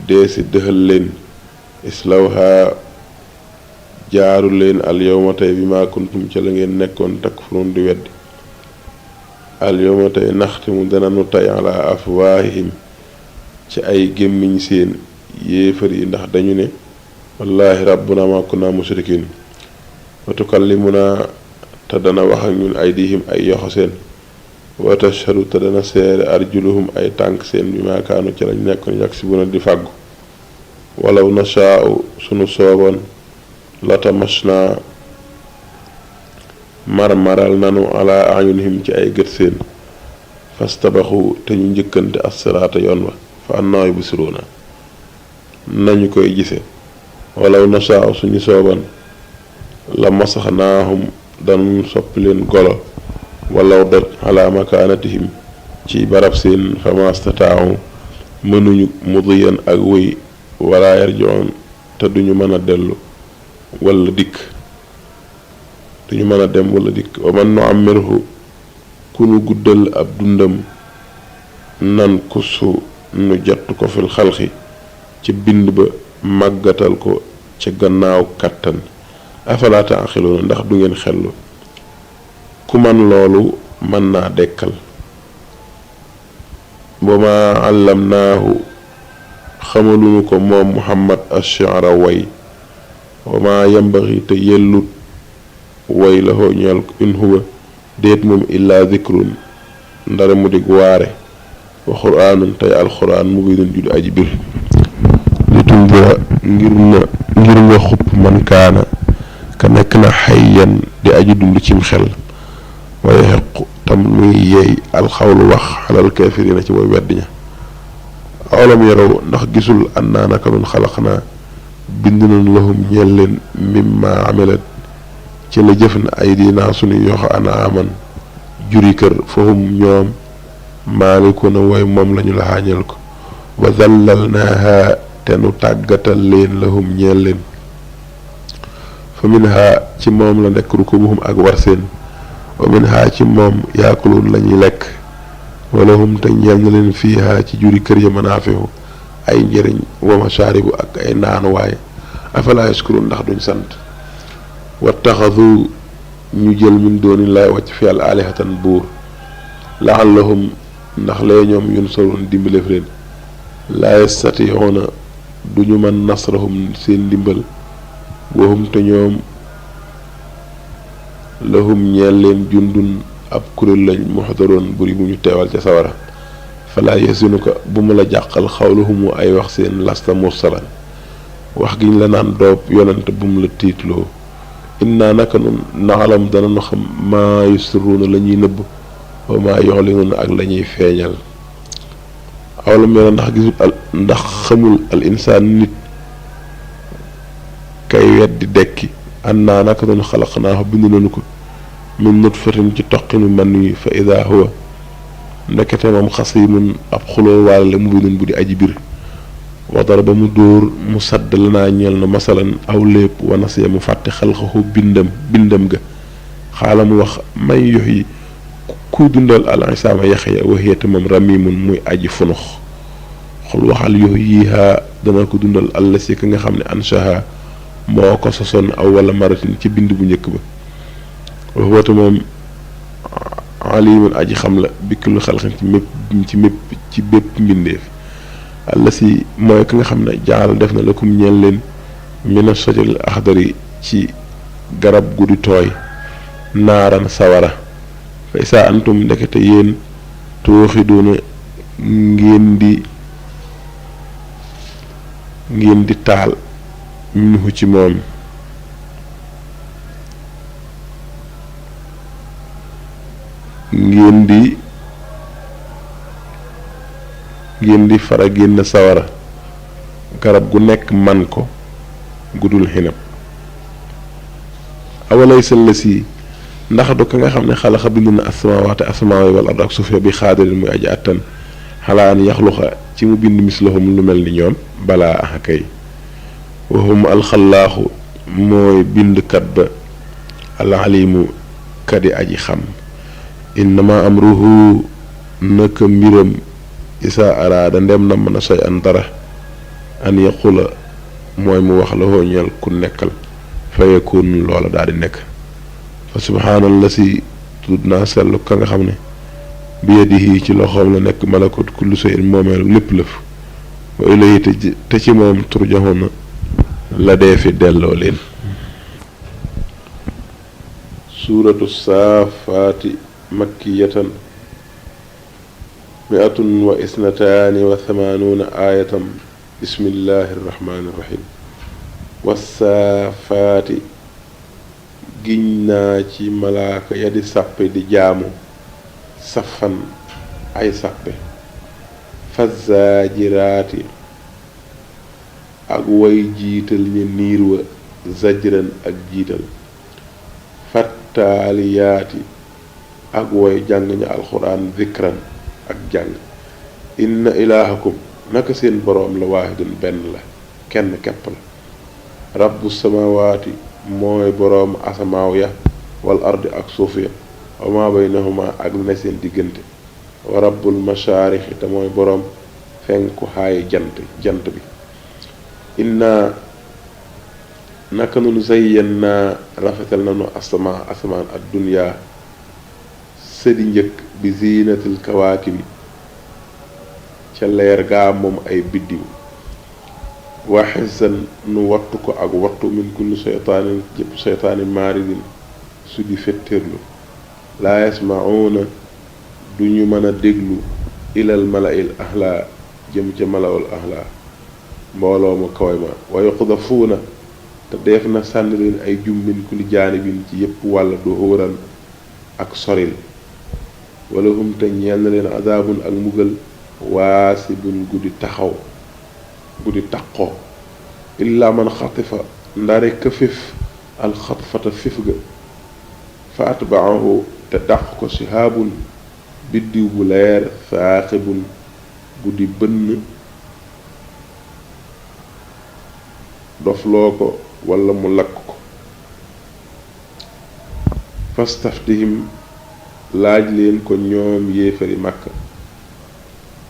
deesi dëxal leen islawha jaaru leen al yawma tey bi maa kuntum ca la ngeen nekkoon takfuruun di weddi al yawma tey naxtimu dananu tey ala afwaahihim ci ay gémmiñ seen yéefar yi ndax dañu ne wallaahi rabbuna ma kunna mushrikin wa tukallimuna te dana wax ak ñun aydihim ay yoxo seen wa tashhadu te dana seere arjuluhum ay tànk seen bi maa kaanu ci lañ nekkoon yaksibuna di fàggu walaw nashaa'u sunu sooboon latamasna marmaral nanu ala ayunihim ci ay gët seen fastabaxu te ñu njëkkante as-siraata yoon wa fa annaa yubsiruuna nañu koy gise walaw nashaa'u suñu sooban la masaxnaahum danu soppi leen golo walaw doj ala makaanatihim ci barab seen famastataa'u mënuñu mudiyan ak wéy wala yarji'uun te duñu mën a dellu wala dikk duñu mën a dem wala dikk wa man nu'ammirhu ku nu guddal ab dundam nan kusu nu jot ko fil xalqi ci bind ba màggatal ko ca gannaaw kàttan afalaa ta'qiluuna ndax du ngeen xellu ku man loolu mën naa dekkal wa maa allamnaahu xamaluñu ko moom muhammad ash-shi'ra way wa maa yambaxi te yellut way la hoo ñeel in huwa déet moom illaa zikrun ndara mu dig waare wa qur'aanun tey alqur'aan mubiinun ju di aji bir li tundira ngir nga xupp man kaana ka nekk na xayyan di aji dund cim xel waaye xequ tam muy yeey alxawlu wax xalal kaafiriina ci way weddi ña awalam yaraw ndax gisul annaa naka nun xalaq naa bind nañ lahum ñeel leen mimma amilat ci la jëf na ay dinaa suñu yoxo anaaman juri kër fahum ñoom maalikuna way moom lañu la xaañal ko wa zallalnaaha te nu tàggatal leen lahum ñeel leen fa minha ci moom la nekk rukubuhum ak war seen wa minha ci moom yaakuluun lañuy lekk walahum te ñeel na leen fiiha ci juri kër ya manaafihu ay njëriñ wa mashaaribu ak ay naanuwaay afalaa yashkuruun ndax duñ sant wattaxadu ñu jël min doonillaahi wàcc fi al alihatan buur laallahum ndax lee ñoom yunsaruun dimbaleef leen laa yastatiixuuna duñu mën nasrahum seen ndimbal wahum te ñoom lahum ñeel leen jundun ab kuréel lañ muxdaroon buri bu ñu teewal ca sawara falaa yasinuka bu mu la jàqal xawluhumu ay wax seen lasta mursalan wax giñ la naan doob yonent bu mu la tiitloo inna naka nun naxalam dana nu xam maa yusirruuna la ñuy nëbb wa maa yuxlinuuna ak la ñuy feeñal awalam yara ndax xamul al insaan nit kay weddi dekki annaa naka nun xalaqnaahu bind nañu ko min nutfatin ci toqinu man wi fa ida huwa ndekete moom xasimun ab xuloo waale la mu binun bu di aji bir wadara ba mu dóor mu sadd la naa ñeel na masalan aw lépp wanasiya mu fàtte xalqahu bindam ga xaala mu wax may yox yi kuy dundal al isaama yaxya waxiyate moom ramimun muy aji funux xul waxal yox yiihaa dana ko dundal àll si ka nga xam ne anshaha moo ko sosoon aw wala maratin ci bind bu njëkk ba waxwate moom alimun aji xam la bikkulu xalqin ci bépp mbindeef àlla si mooy ka nga xam ne jaal def na lakum ñeel leen mina sajaril axdari ci garab gu di tooy naaran sawara fa isaa antum ndekete yéen tooxidoona ngeen di taal minhu ci moom ngeen di fara génn sawara garab gu nekk man ko gudul xinab awalay sëlla si ndax du ka nga xam ne xalaxa bind na asmaawaate asmaawi wal ard ak suuf bi xaadirin muy aji attan xalaa an yaxluxa ci mu bind mislahum lu mel ni ñoom balaa axa kay waxum alxallaaxu mooy bindkat ba alalimu kadi aji xam innama amruhu naka mbiram isa araada ndem na mën a soy an dara an yaqula mooy mu wax la ñeel ku nekkal fa yakun loola daal di nekk fa subhaanallah si tudd naa sellu ka nga xam ne bi yadihi ci loxoom la nekk malakut kullu shay'in moomeelu lépp lëf wa ilayhi te ci moom turjaxuna la dee fi delloo leen suuratu saafaati makkiyatan mi'atun wa isnataani wa thamaanuuna aayatan bismillahi irrahmaani irrahim wasaafaati giñ naa ci malaaka ya di sàppe di jaamu safan ay sàppe fazaajiraati ak way jiital ña niir wa zajran ak jiital fattaaliyaati ak way jàng ña alxuraan zikran ak jàng inna ilaahakum naka seen boroom la waahidun benn la kenn kepp la rabbu samawaati mooy boroom asamaaw ya wal ardi ak suuf ya wa maa baynahuma ak la ne seen diggante wa rabbul mashaarixi te mooy boroom fenku xaayi jant bi inna naka nun zayyannaa rafetal nanu asamaan ad dunya sëdi njëkk bi ziinatil kawaakibi ca leer gaa moom ay biddiw waxesan nu wattu ko ak wattu min kulli seytaanin jëpp seytaani maaridin su di fettirlu laa yasmauna duñu mën a déglu ilal malail ahla jëm ca malawul ahla mbooloo mu kawe ma wa yuqdafuuna te def na sànni leen ay jum min kulli jaanibin ci yépp wàll du hóoran ak soril wala hum te ñeel na leen azaabun ak mbugal waasibun guddi taqoo illaa man xatifa ndare ka fif alxatfata fif ga fa atbaahu te dàq ko sihaabun biddiw bu leer saaxibun guddi bënn dofloo ko walla mu lakk ko fastaftihim laaj leen ko ñoom yéefari Makka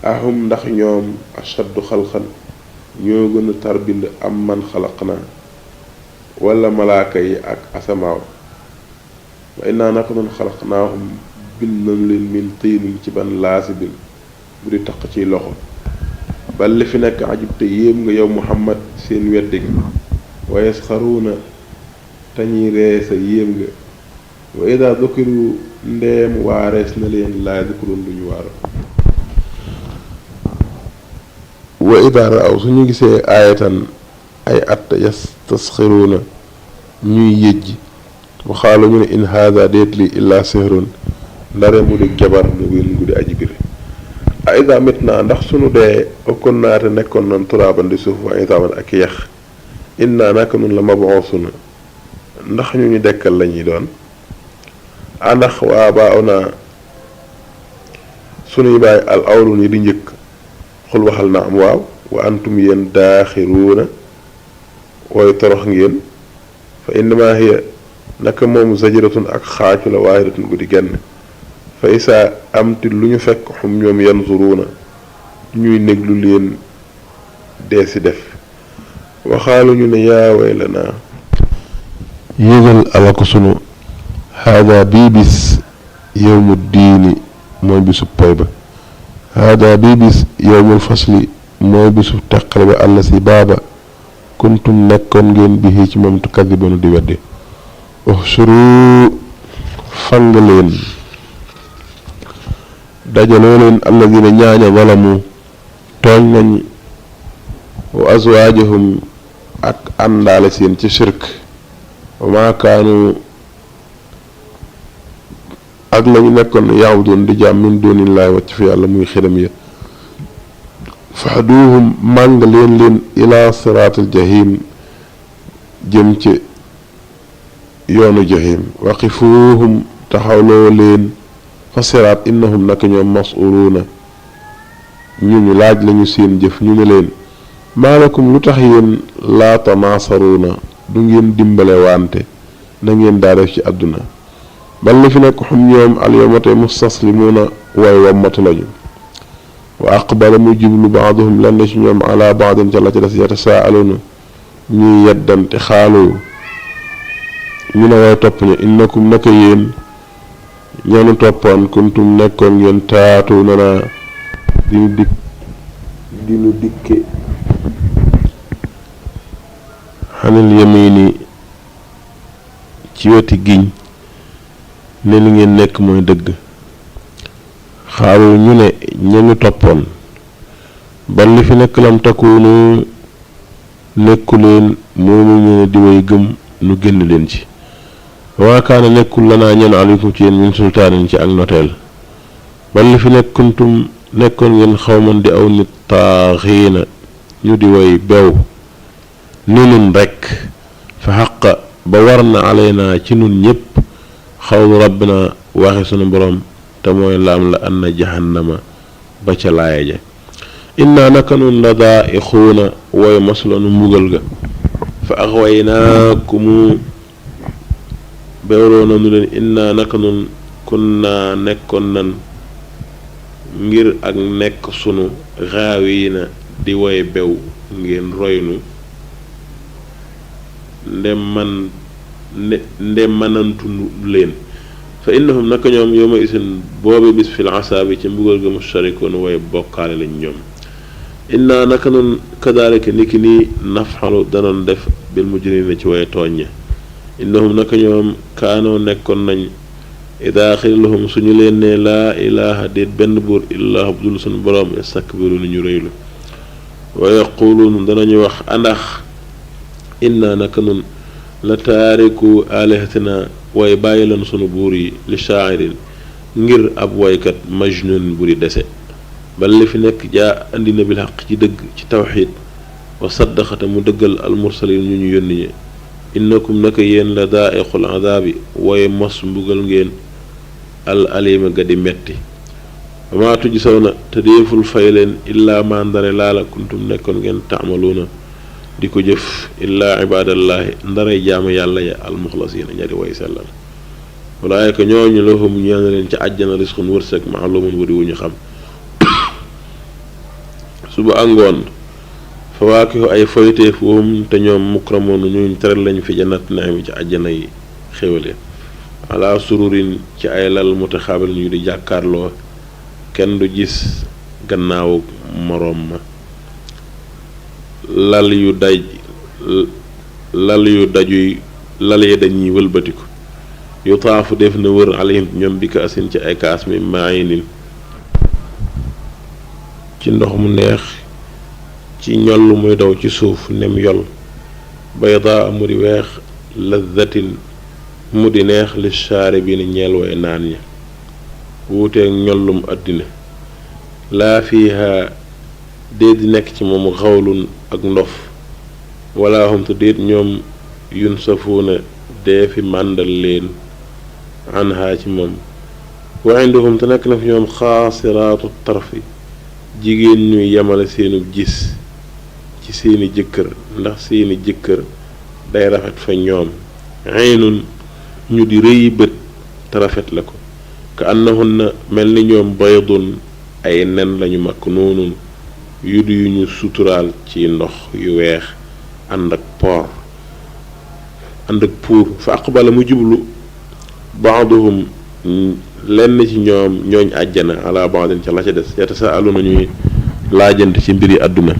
ahum ndax ñoom ashaddu xalqan ñoo gën a tar bind am man xalaqnaa wala malaaka yi ak asamaaw wa innaa naka noon xalaqnaahum bind nañu leen min tiinin ci ban laasibin bu di taq ciy loxo bal li fi nekk ajib te yéem nga yow muhammad seen weddi gi wa yasxaruuna te ñuy ree sa yéem nga wa idaa dukiru ndeem waarees na leen laa dukiroon duñu waaru wa idaa raaw suñu gisee aayatan ay at yastasxiruuna ñuy yëjj waxaalu ñu ne in haada déet li illaa sihrun ndare mu di jabar mu wén gu di aji bir a idaa mit naa ndax sunu dee okon naate nekkoon nan turaaban di suuf wa idaaman ak yax innaa naka nun la mabuusuna ndax ñu ñu dekkal lañuy doon àndax waa baaw naa sunuy baay al awlu ni di njëkk xul waxal na am waaw wa antum yéen daaxiruuna wooy torox ngeen fa innama hiya naka moom zajratun ak xaacu la waahidatun guddi genn fa isaa amti lu ñu fekk xum ñoom yanzuruuna ñuy néglu leen dee si def waxaalu ñu ne yaa waylanaa yëgal ala ko sunu haada bii bis yowmu diini mooy bisub pay ba haada bii bis yowmul fasli mooy bisub teqale ba àll si baaba kuntum nekkoon ngeen bi ci moom tukadibuna di weddi uxsuru fang leen dajaloo leen alladina ñaaña zalamu tooñ nañ wa azwaajahum ak àndaale seen ci shirk wa maa kaanu ak lañu nekkoon yaabudoon di jaam min doonillaahi wacc fi yàlla muy xidam ya fahduuhum màng leen ila siraatil jahim jëm ci yoonu jahim waqifuuhum taxawloo leen fa siraat innahum naka ñoom mas'uluuna ñu laaj lañu seen jëf ñu ne leen maalakum lu tax yéen laa tanaasaruuna du ngeen dimbale wante na ngeen daa def ci àdduna bal li fi nekk xum ñoom alyawma tey mustaslimuuna way wammatu lañu wa aqbala mu jublu baaduhum lenn ci ñoom ala baadin ca la ca des yatasaaluuna ñuy yeddante xaalu ñu ne way topp ña innakum naka yéen ñanu toppoon kuntum nekkoon ngeen taatu nana dinu dikke xanil yamini ci weti giñ ne li ngeen nekk mooy dëgg xaalu ñu ne ñanu toppoon bal li fi nekk lam takunu nekkuleen moomu ñu ne di way gëm nu génn leen ci waa kaana nekkul lanaa ñeen aleykum ci yéen min sultaanin ci ak noteel bal li fi nekk kuntum nekkoon ngeen xawman di aw nit taaxiina ñu di way bew ni nun rekk fa xaqa ba war na alaynaa ci nun ñépp xawlu rabbina waxe sunu borom te mooy laam la anna jahannama ba ca laaya ja inna naka nun la daa ixuuna wooy masulanu mbugal ga fa axwaynaakumu bewloo nanu leen inna naka nun kunna nekkoon nan ngir ak nekk sunu xaawiina di woy bew ngeen roynu ndem manantu leen fa innahum naka ñoom yawma isin boobi bis fil asaabi ci mbugal ga musharikoon way bokkaale lañ ñoom inna naka nun kadaalika niki nii nafxalu danoon def bil mujrimina ci way tooññe innahum naka ñoom kaanoo nekkoon nañ idaa xila lahum suñu leen ne laa ilaha déet benn buur illaa abdul suñu boroom yastakbiru ni ñu rëylu wa yaquluun danañu wax andax inna naka nun la taariku alihatina way bàyyi lan sunu buur yi li shaa'irin ngir ab waykat majnun bu di dese bal li fi nekk jaa andi na bil xaq ci dëgg ci tawxiid wa saddaxata mu dëggal al mursalin ñu ñu yónni ñe innakum naka yéen la daa'iqul adaabi way mos mbugal ngeen al alima ga di metti wa maa tujzawna te déeful fay leen illaa ma ndare laala kuntum nekkoon ngeen taamaluuna di ko jëf illaa ibaadallaahi ndaray jaamu yàlla ya almuxlasiina ña di way sellal walaayka ñooñu lahum ñeel na leen ci àjjana risqun wërsëg maalumun wadi wu ñu xam suba àngoon fawaakihu ay foyteef wahum te ñoom mukramoon ñuñ teral lañ fi jannat naimi ci àjjana yi xéwale ala sururin ci ay lal mutaxaabil ñu di jàkkaarloo kenn du gis gannaaw moroom ma lal yu dañuy wëlbatiku yu taafu def na wër alayhim ñoom bi ka asin ci ay kaas mi maayinin ci ndox mu neex ci ñoll muy daw ci suuf nem yol bayda mu di weex lazzatin mu di neex li shaaribiina ñeel way naan ñi wuuteeg ñollum àddina laa fiiha déet di nekk ci moom xawlun ak ndof wala hum te déet ñoom yun safuuna dee fi màndal leen anha ci moom wa indahum te nekk na fi ñoom xaasiraatu tarfi jigéen ñuy yemale seenu gis ci seeni jëkkër ndax seeni jëkkër day rafet fa ñoom aynun ñu di rëyi bët te rafet la ko ka annahunna mel ni ñoom baydun ay nen lañu makk noonu yu ñu suturaal ci ndox yu weex ànd ak puur fa aqbala mu jublu baaduhum lenn ci ñoom ñooñ àjjana ala baadin ca la ca des yatasaaluna ñuy laajante ci mbiri àdduna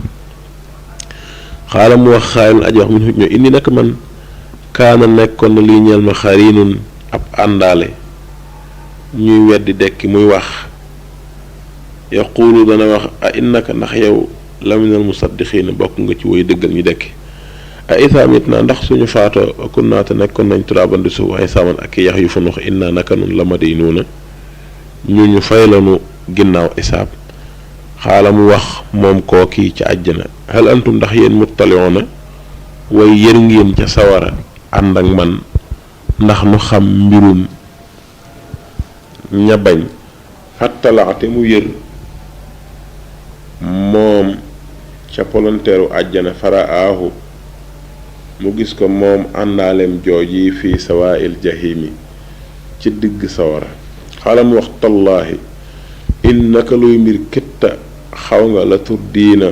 xaala mu wax xaayilun aji wax min ñoo indi nag man kaana nekkoon na lii ñeel ma xariinun ab àndaale ñuy weddi dekki muy wax yaquulu dana wax a innaka ndax yow laminal musaddiqiina bokk nga ci woy dëggal ñu dekki a isaa mit naa ndax suñu faatoo akun naa te nekkoon nañ turaaban di suuf ay saaman ak yax yu fa nox innaa naka nun la madiinuuna ñu fay lanu ginnaaw isaab xaala mu wax moom kookii ci àjjana hal antum ndax yéen muttaliuuna way yër ngeen ca sawara ànd ak man ndax nu xam mbirum ña bañ fattalaate mu yër moom ca polonteeru àjjana faraahu mu gis ko moom àndaaleem jooji fii sawaa'il jahimi ci digg sawara xaala mu wax tallaahi innaka luy mbir kitta xaw nga la tur diina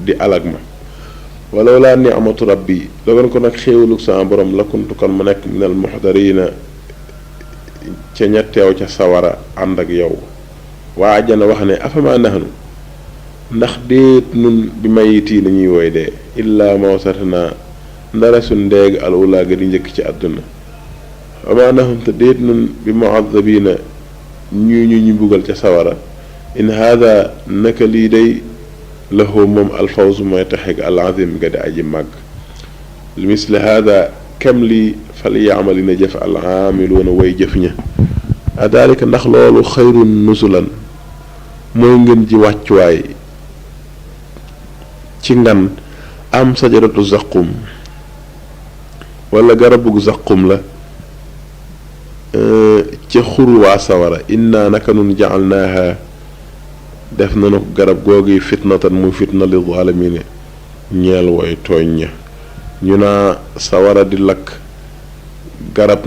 di alag ma walaw laa ni'matu rabbi dogon ko nag xéewalug sama borom la kuntu kon ma nekk minal muxdariina ca ña teew ca sawara ànd ak yow waa àjjana wax ne afama nahnu ndax déet nun bi mayiti la ñuy woy dee illaa mawtatana ndara suñ ndeeg al ulaa ga di njëkk ci àdduna ama nahum te déet nun bi mu'azzabiina ñu buggal ca sawara in haada naka lii day lahu moom alfawzu mooy taxeg al azim ga di aji màgg li misli haada kem lii fal yaamali na jëf al aamiluuna way jëf ña adaalika ndax loolu xayrun nusulan mooy ngeen ji wàccuwaay ci ngan am sajaratu zaqum wala garabug zaqum la ca xur waa sawara inna naka nun jacalnaaha def nanu ko garab googi fitnatan muy fitna li zaalimiina ñeel way tooñ ña ñu naa sawara di lakk garab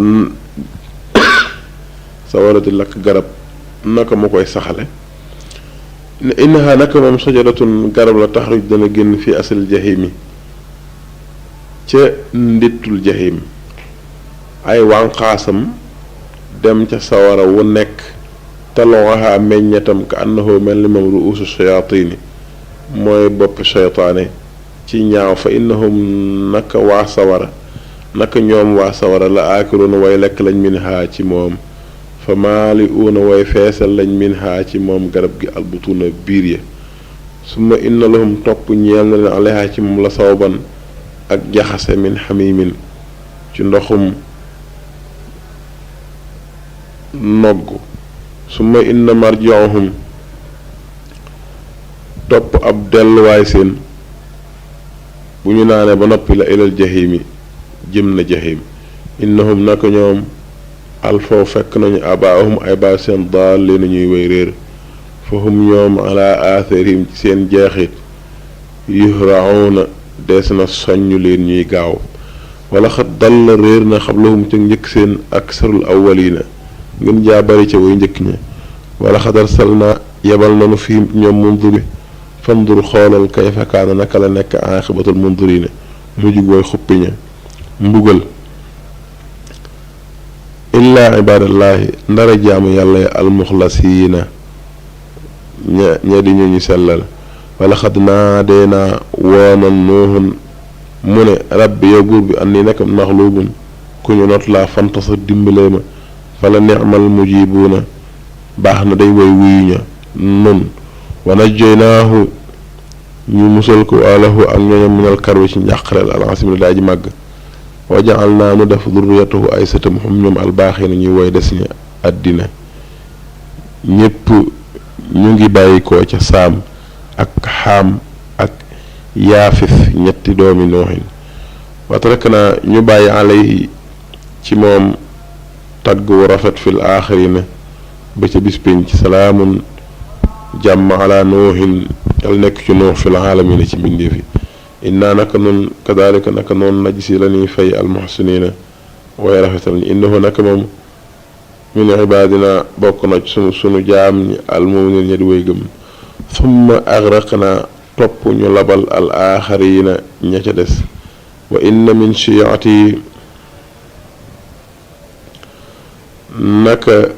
naka mu koy saxale innaha naka moom sajaratun garab la taxruj dana génn fi asal jahimi ca ndittul jahim ay wànqaasam dem ca sawara wu nekk talooxa meññetam ka annahu mel ni moom ruusu shayaatini mooy boppi shaytaane ci ñaaw fa innahum naka waa sawara naka ñoom waa sawara la aakiluuna way lekk lañ min haa ci moom fa maali uuna way feesal lañ min haa ci moom garab gi albutuuna biir ya summa inna lahum topp ñeel na leen alayha ci moom la sawban ak jaxase min xamimin ci ndoxum nogg summa inna marji'uhum topp ab delluwaay seen bu ñu naanee ba noppi la ilal jahimi jëm na jahim innahum naka ñoom alfaw fekk nañu abaahum ay baa seen daal leen ñuy way réer fa hum ñoom ala atharihim ci seen jeexit yuhrauna dees na soññ leen ñuy gaaw wala xat dal réer na xablahum ca njëkk seen aksarul awwalina ngeen jaa bari ca way njëkk ña wala xadar sal na yebal nanu fi ñoom mundu bi fandur xoolal kayfa kaana naka la nekk aaxibatul mundirina mujjug way xuppi ña mbugal illaa ibadallahi ndara jaamu yàlla ya almuxlasiina ña di ñu sellal wala xad naadeenaa woonan nuuhun mu ne rabbi yow buur bi an nii nekk maxluubun ku ñu not laa fantasa dimbalee ma fala ni'mal mujibuuna baax na day woy wuyu ña nun wa najjaynaahu ñu musal ko alahu ak ñooñam minal karbi ci njàqareel alasim daa ji màgg wa jaal naa nu def durriyatahu ay sëtam xum ñoom albaaxina ñuy woy des ñi àddina ñépp ñu ngi bàyyi ko ca saam ak xaam ak yaafis ñetti doomi nooxin watrak naa ñu bàyyi alayhi ci moom tagg wu rafet fil aaxirina ba ca bis pénc salaamun jàmm ala nooxin yal nekk ci noox fil aalamina ci mbindeef yi innaa naka noon kadaalika naka noonu najsi la ñuy fay almuxsiniina way rafetal ñi innahu naka moom min ibaadina bokk na sunu jaam ñi almuminin ña di way gëm summa agraqnaa topp ñu labal al aaxariina ña ca des wa inna min shiyaati naka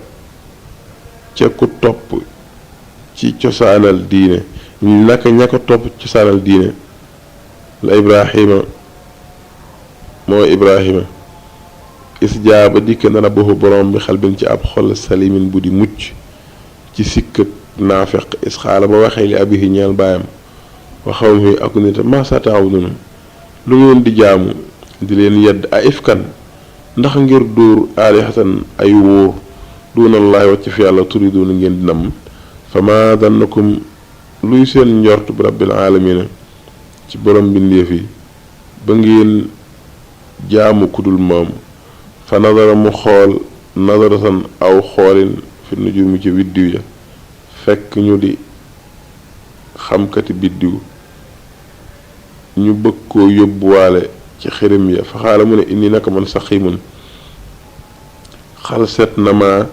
ca ku topp ci cosaanal diine naka ña ko topp ci cosaanal diine la ibrahima mooy ibrahima isjaaba dikk na rabbuhu borom bi xalbin ci ab xol salimin bu di mucc ci sikkat naafeq isxaala ba waxee li abihi ñeel baayam waxaw mi ak nita masa taawuduna lu ngeen di jaamu di leen yedd a ifkan ndax ngir dóor aalihatan ay wóor duunallaahi wacc fi yàlla turiduna ngeen di nam fa ma dannakum luy seen njort bi rabbil aalamiina ci borom mbindeef yi ba ngeen jaamu kudul moom fa nadara mu xool nadaratan aw xoolin fi nujuumi ci biddiw ya fekk ñu di xamkati biddiw ñu bëgg koo yóbbuwaale ci xërëm ya fa xaala mu ne indi naka man saxiimun xalset na ma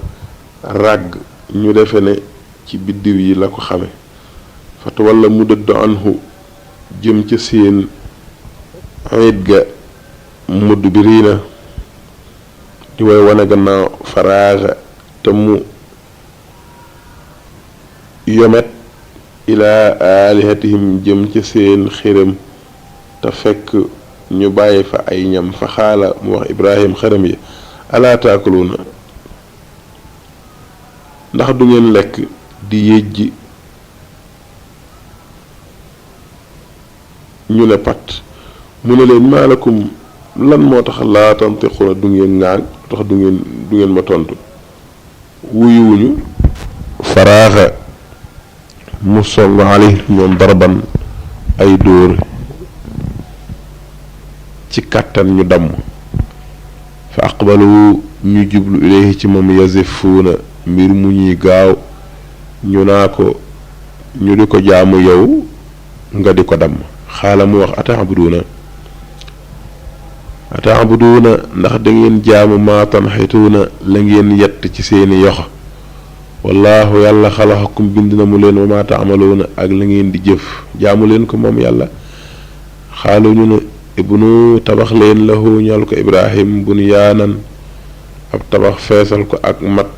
ràgg ñu defe ne ci biddiw yi la ko xame fatu walla mu dëdd anhu jëm ca seen ayit ga mudd bi riina di way wane gannaaw faraaxa te mu yomet ilaa aalihatihim jëm ca seen xërëm te fekk ñu bàyyi fa ay ñam fa xaala mu wax ibrahim xërëm yi alaa taakuluuna ndax du ngeen lekk di yëjji ñu ne pat mu ne leen maalakum lan moo tax laa tantiquna du ngeen ŋaaŋ tax du ngeen ma tontu wuyuwuñu faraaxa mu song alayhi ñoom darban ay dóor ci kàttan ñu damm fa aqbalu ñu jublu ilayhi ci moom yazifuuna mbir mu ñuy gaaw ñu naa ko ñu di ko jaamu yow nga di ko damm xaala mu wax ataabuduuna ndax da ngeen jaamu maatan xituuna la ngeen yett ci seeni yoxo wallaahu yàlla xalaxakum bind na mu leen wa maa taamaluuna ak la ngeen di jëf jaamu leen ko moom yàlla xaalu ñu ne ibnu tabax leen lahu ñal ko ibrahim bunyaanan ab tabax feesal ko ak mat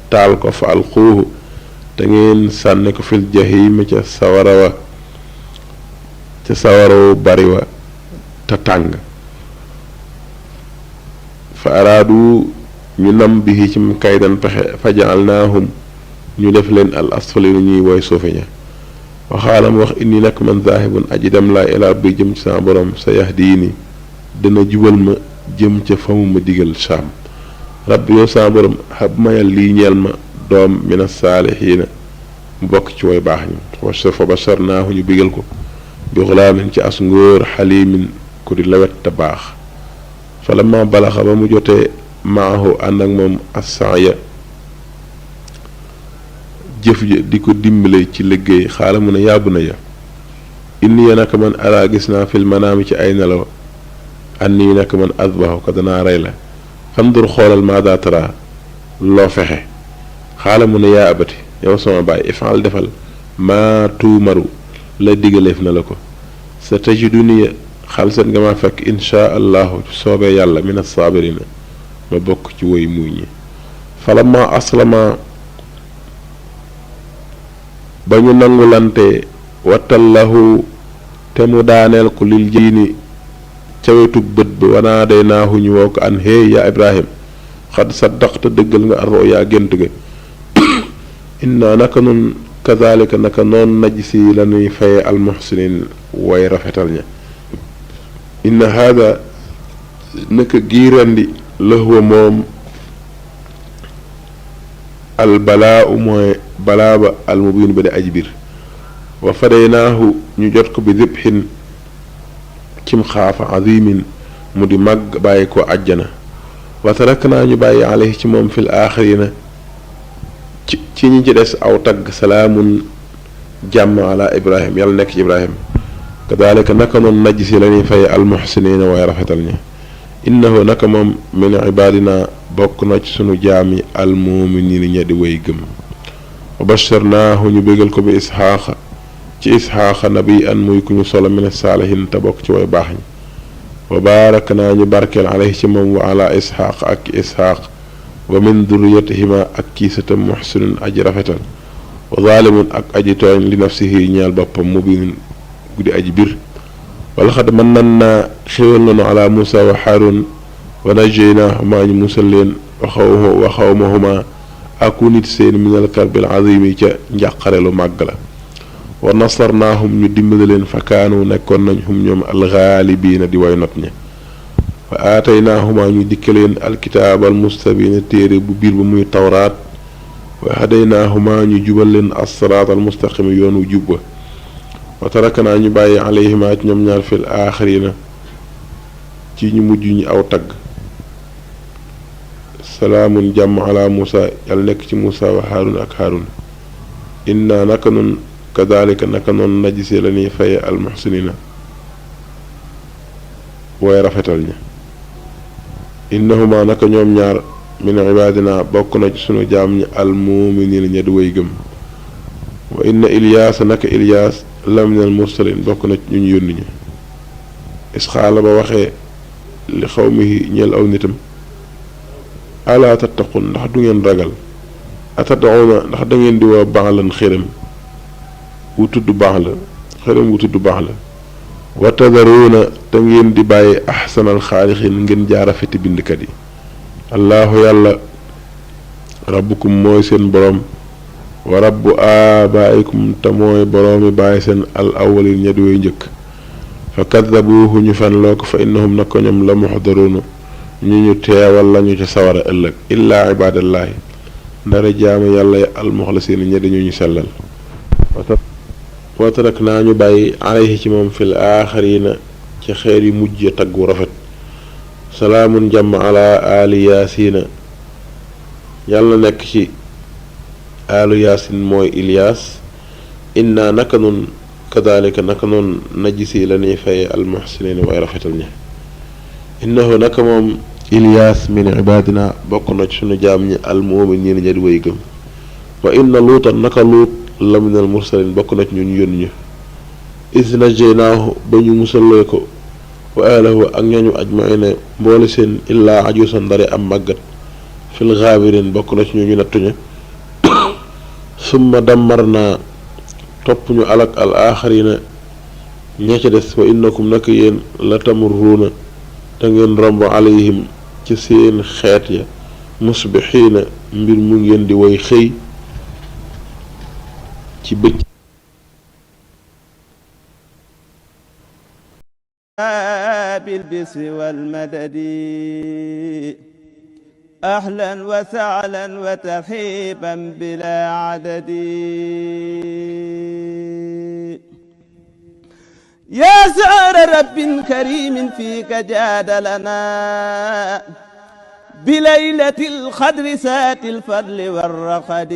taal ko fa alquuhu te ngeen sànni ko fil jahim ca sawarawa bari wa te tàng fa araadu ñu nam bi ci kaydan pexe fa jaalnaahum ñu def leen al asfalina ñuy woy suufe ña waxaalam wax inni nag man zaahibun aji dem laa ilaa bi jëm ci sama borom sa yahdiini dana jubal ma jëm ca fa mu ma digal saam rabbi yow sama borom xab mayal lii ñeel ma doom mina saalihiina mu bokk ci way baax ñi fa basharnaahu ñu bigal ko bi xulaamin ci as ngóor xalimin ku di lawet te baax fa lamma balaxa ba mu jotee maahu ànd ak moom as-sa'ya jëf ja di ko dimbale ci liggéey xaala mu ne yàbb na ya inni ya naka man araa gis naa fil manaami ci ay nelaw anni naka man adbahu ko danaa rey la fandur xoolal maada tara loo fexe xaala mu ne yaa abati yow sama baay ifaal defal maa tuumaru la digaleef na la ko sa tajiduni xalsat nga ma fekk insha allahu soobee yàlla min as-saabirina ma bokk ci woy muñ ñi falamma aslama ba ñu nangulante wattallahu te mu daaneel ko lil jiini ca wetug bët ba wanaa day naahu ñu woo ko an hey yaa ibrahim xad saddaqta dëggal nga arro yaa gént ga inna naka nun kazalika naka noon najsi la ñuy faye almuhsinin way rafetal ña inna haada naka giirandi lahuwa moom albalaa u mooy balaa ba almubiin ba di aji biir wa fadaynaahu ñu jot ko bi dibhin cim xaafa azimin mu di màgg bàyyi ko àjjana wa taraknaa ñu bàyyi alayhi ci moom fil aaxirina ci ñi ci des aw tagg salaamun jàmm ala ibrahim yàlla nekk ci ibrahim kadalika naka noonu najsi la ñuy fay almuhsinina waaye rafetal ña innahu naka moom min ibadina bokk na ci sunu jaam yi almuminina ña di way gëm wa basharnaahu ñu bégal ko bi isxaaqa ci isxaaqa nabi an muy ku ñu solo min saalihin te bokk ci way baax ñi wa baaraknaa ñu barkeel alayhi ci moom wa ala isxaaq ak isxaaq wa min durriyatihima ak kiisatam muhsinun aji rafetal wa zaalimun ak aji tooñ li nafsihi ñeel boppam mubinun guddi aji bir wala xad mën nan naa xéwal nanu ala Muusa wa Haarun wa najjaynaahuma ñu musal leen wa xawmahuma aku nit seen minal karbil azimi ca njàqare lu màgg la wa nasarnaahum ñu dimbali leen fa kaanu nekkoon nañ hum ñoom alxaalibiina di way not ña wa aataynaahuma ñu dikkaleen alkitaab almustabiina téere bu biir ba muy tawraat wa hadaynaahuma ñu jubal leen assiraat almustaqim yoonu jubba wa tarakanaa ñu bàyyi alayhima ci ñoom ñaar fil aaxirina ci ñu mujj ñu aw tagg salaamun jàmm ala Muusa yàlla nekk ci Muusa wa Haarun ak Haarun inna naka noon kadalika naka noon najisi la ñuy faye almuhsinina waaye rafetal ña innahuma naka ñoom ñaar min ibadina bokk na ci sunu jaam ñi almuminina ña di way gëm wa inna ilyaasa naka ilyaas la minal mursalin bokk na ci ñu ñu yónni ñi isxaala ba waxee li xawmihi ñeel aw nitam ala tattaqun ndax du ngeen ragal atad'una ndax da ngeen di woo baalan xërëm wu tudd baax la xërëm wu tudd baax la wa tadaruuna te ngeen di bàyyi axsanal xaalixin ngeen jaarafeti bindkat yi allahu yàlla rabbukum mooy seen borom wa rabbu aabaa'ikum te mooy boroomi bàyyi seen al awwalin ña di way njëkk fa kaddabuuhu ñu fen loo ko fa innahum na ko ñoom la muxdaruuna ñu teewal lañu ca sawara ëllëg illaa ibaadallaahi ndara jaamu yàlla ya almuxlasiina ña dañu ñu sellal wa taraknaa ñu bàyyi alayhi ci moom fil aaxirina ci xeer yu mujj tagg wu rafet salaamun jàmm ala ali yaasina yàlla nekk ci alu yaasin mooy Ilyaas inna naka noon kadalika naka noon najisi la ñuy faye almuhsinina waaye rafetal ña innahu naka moom Ilyaas min ibadina bokk na ci sunu jaam ñi almuminina ña di way gëm wa inna luutan naka luut la minal mursalin bokk na ci ñun yónni ñu is najjaynaahu ba ñu musalee ko wa ahlahu ak ñañu ajmaina mboole seen illaa ajuusan ndare am màggat fil xaabirin bokk na ci ñu nattuña summa dammarnaa topp ñu alak al aaxarina ña ca des wa innakum naka yéen la tamurruuna te ngeen romb alayhim ci seen xeet ya musbixiina mbir mu ngeen di way xëy ci bëcc بالبسر والمدد أهلا وسهلا وترحيبا بلا عدد يا سعر رب كريم فيك جاد لنا بليلة القدر سات الفضل والرقد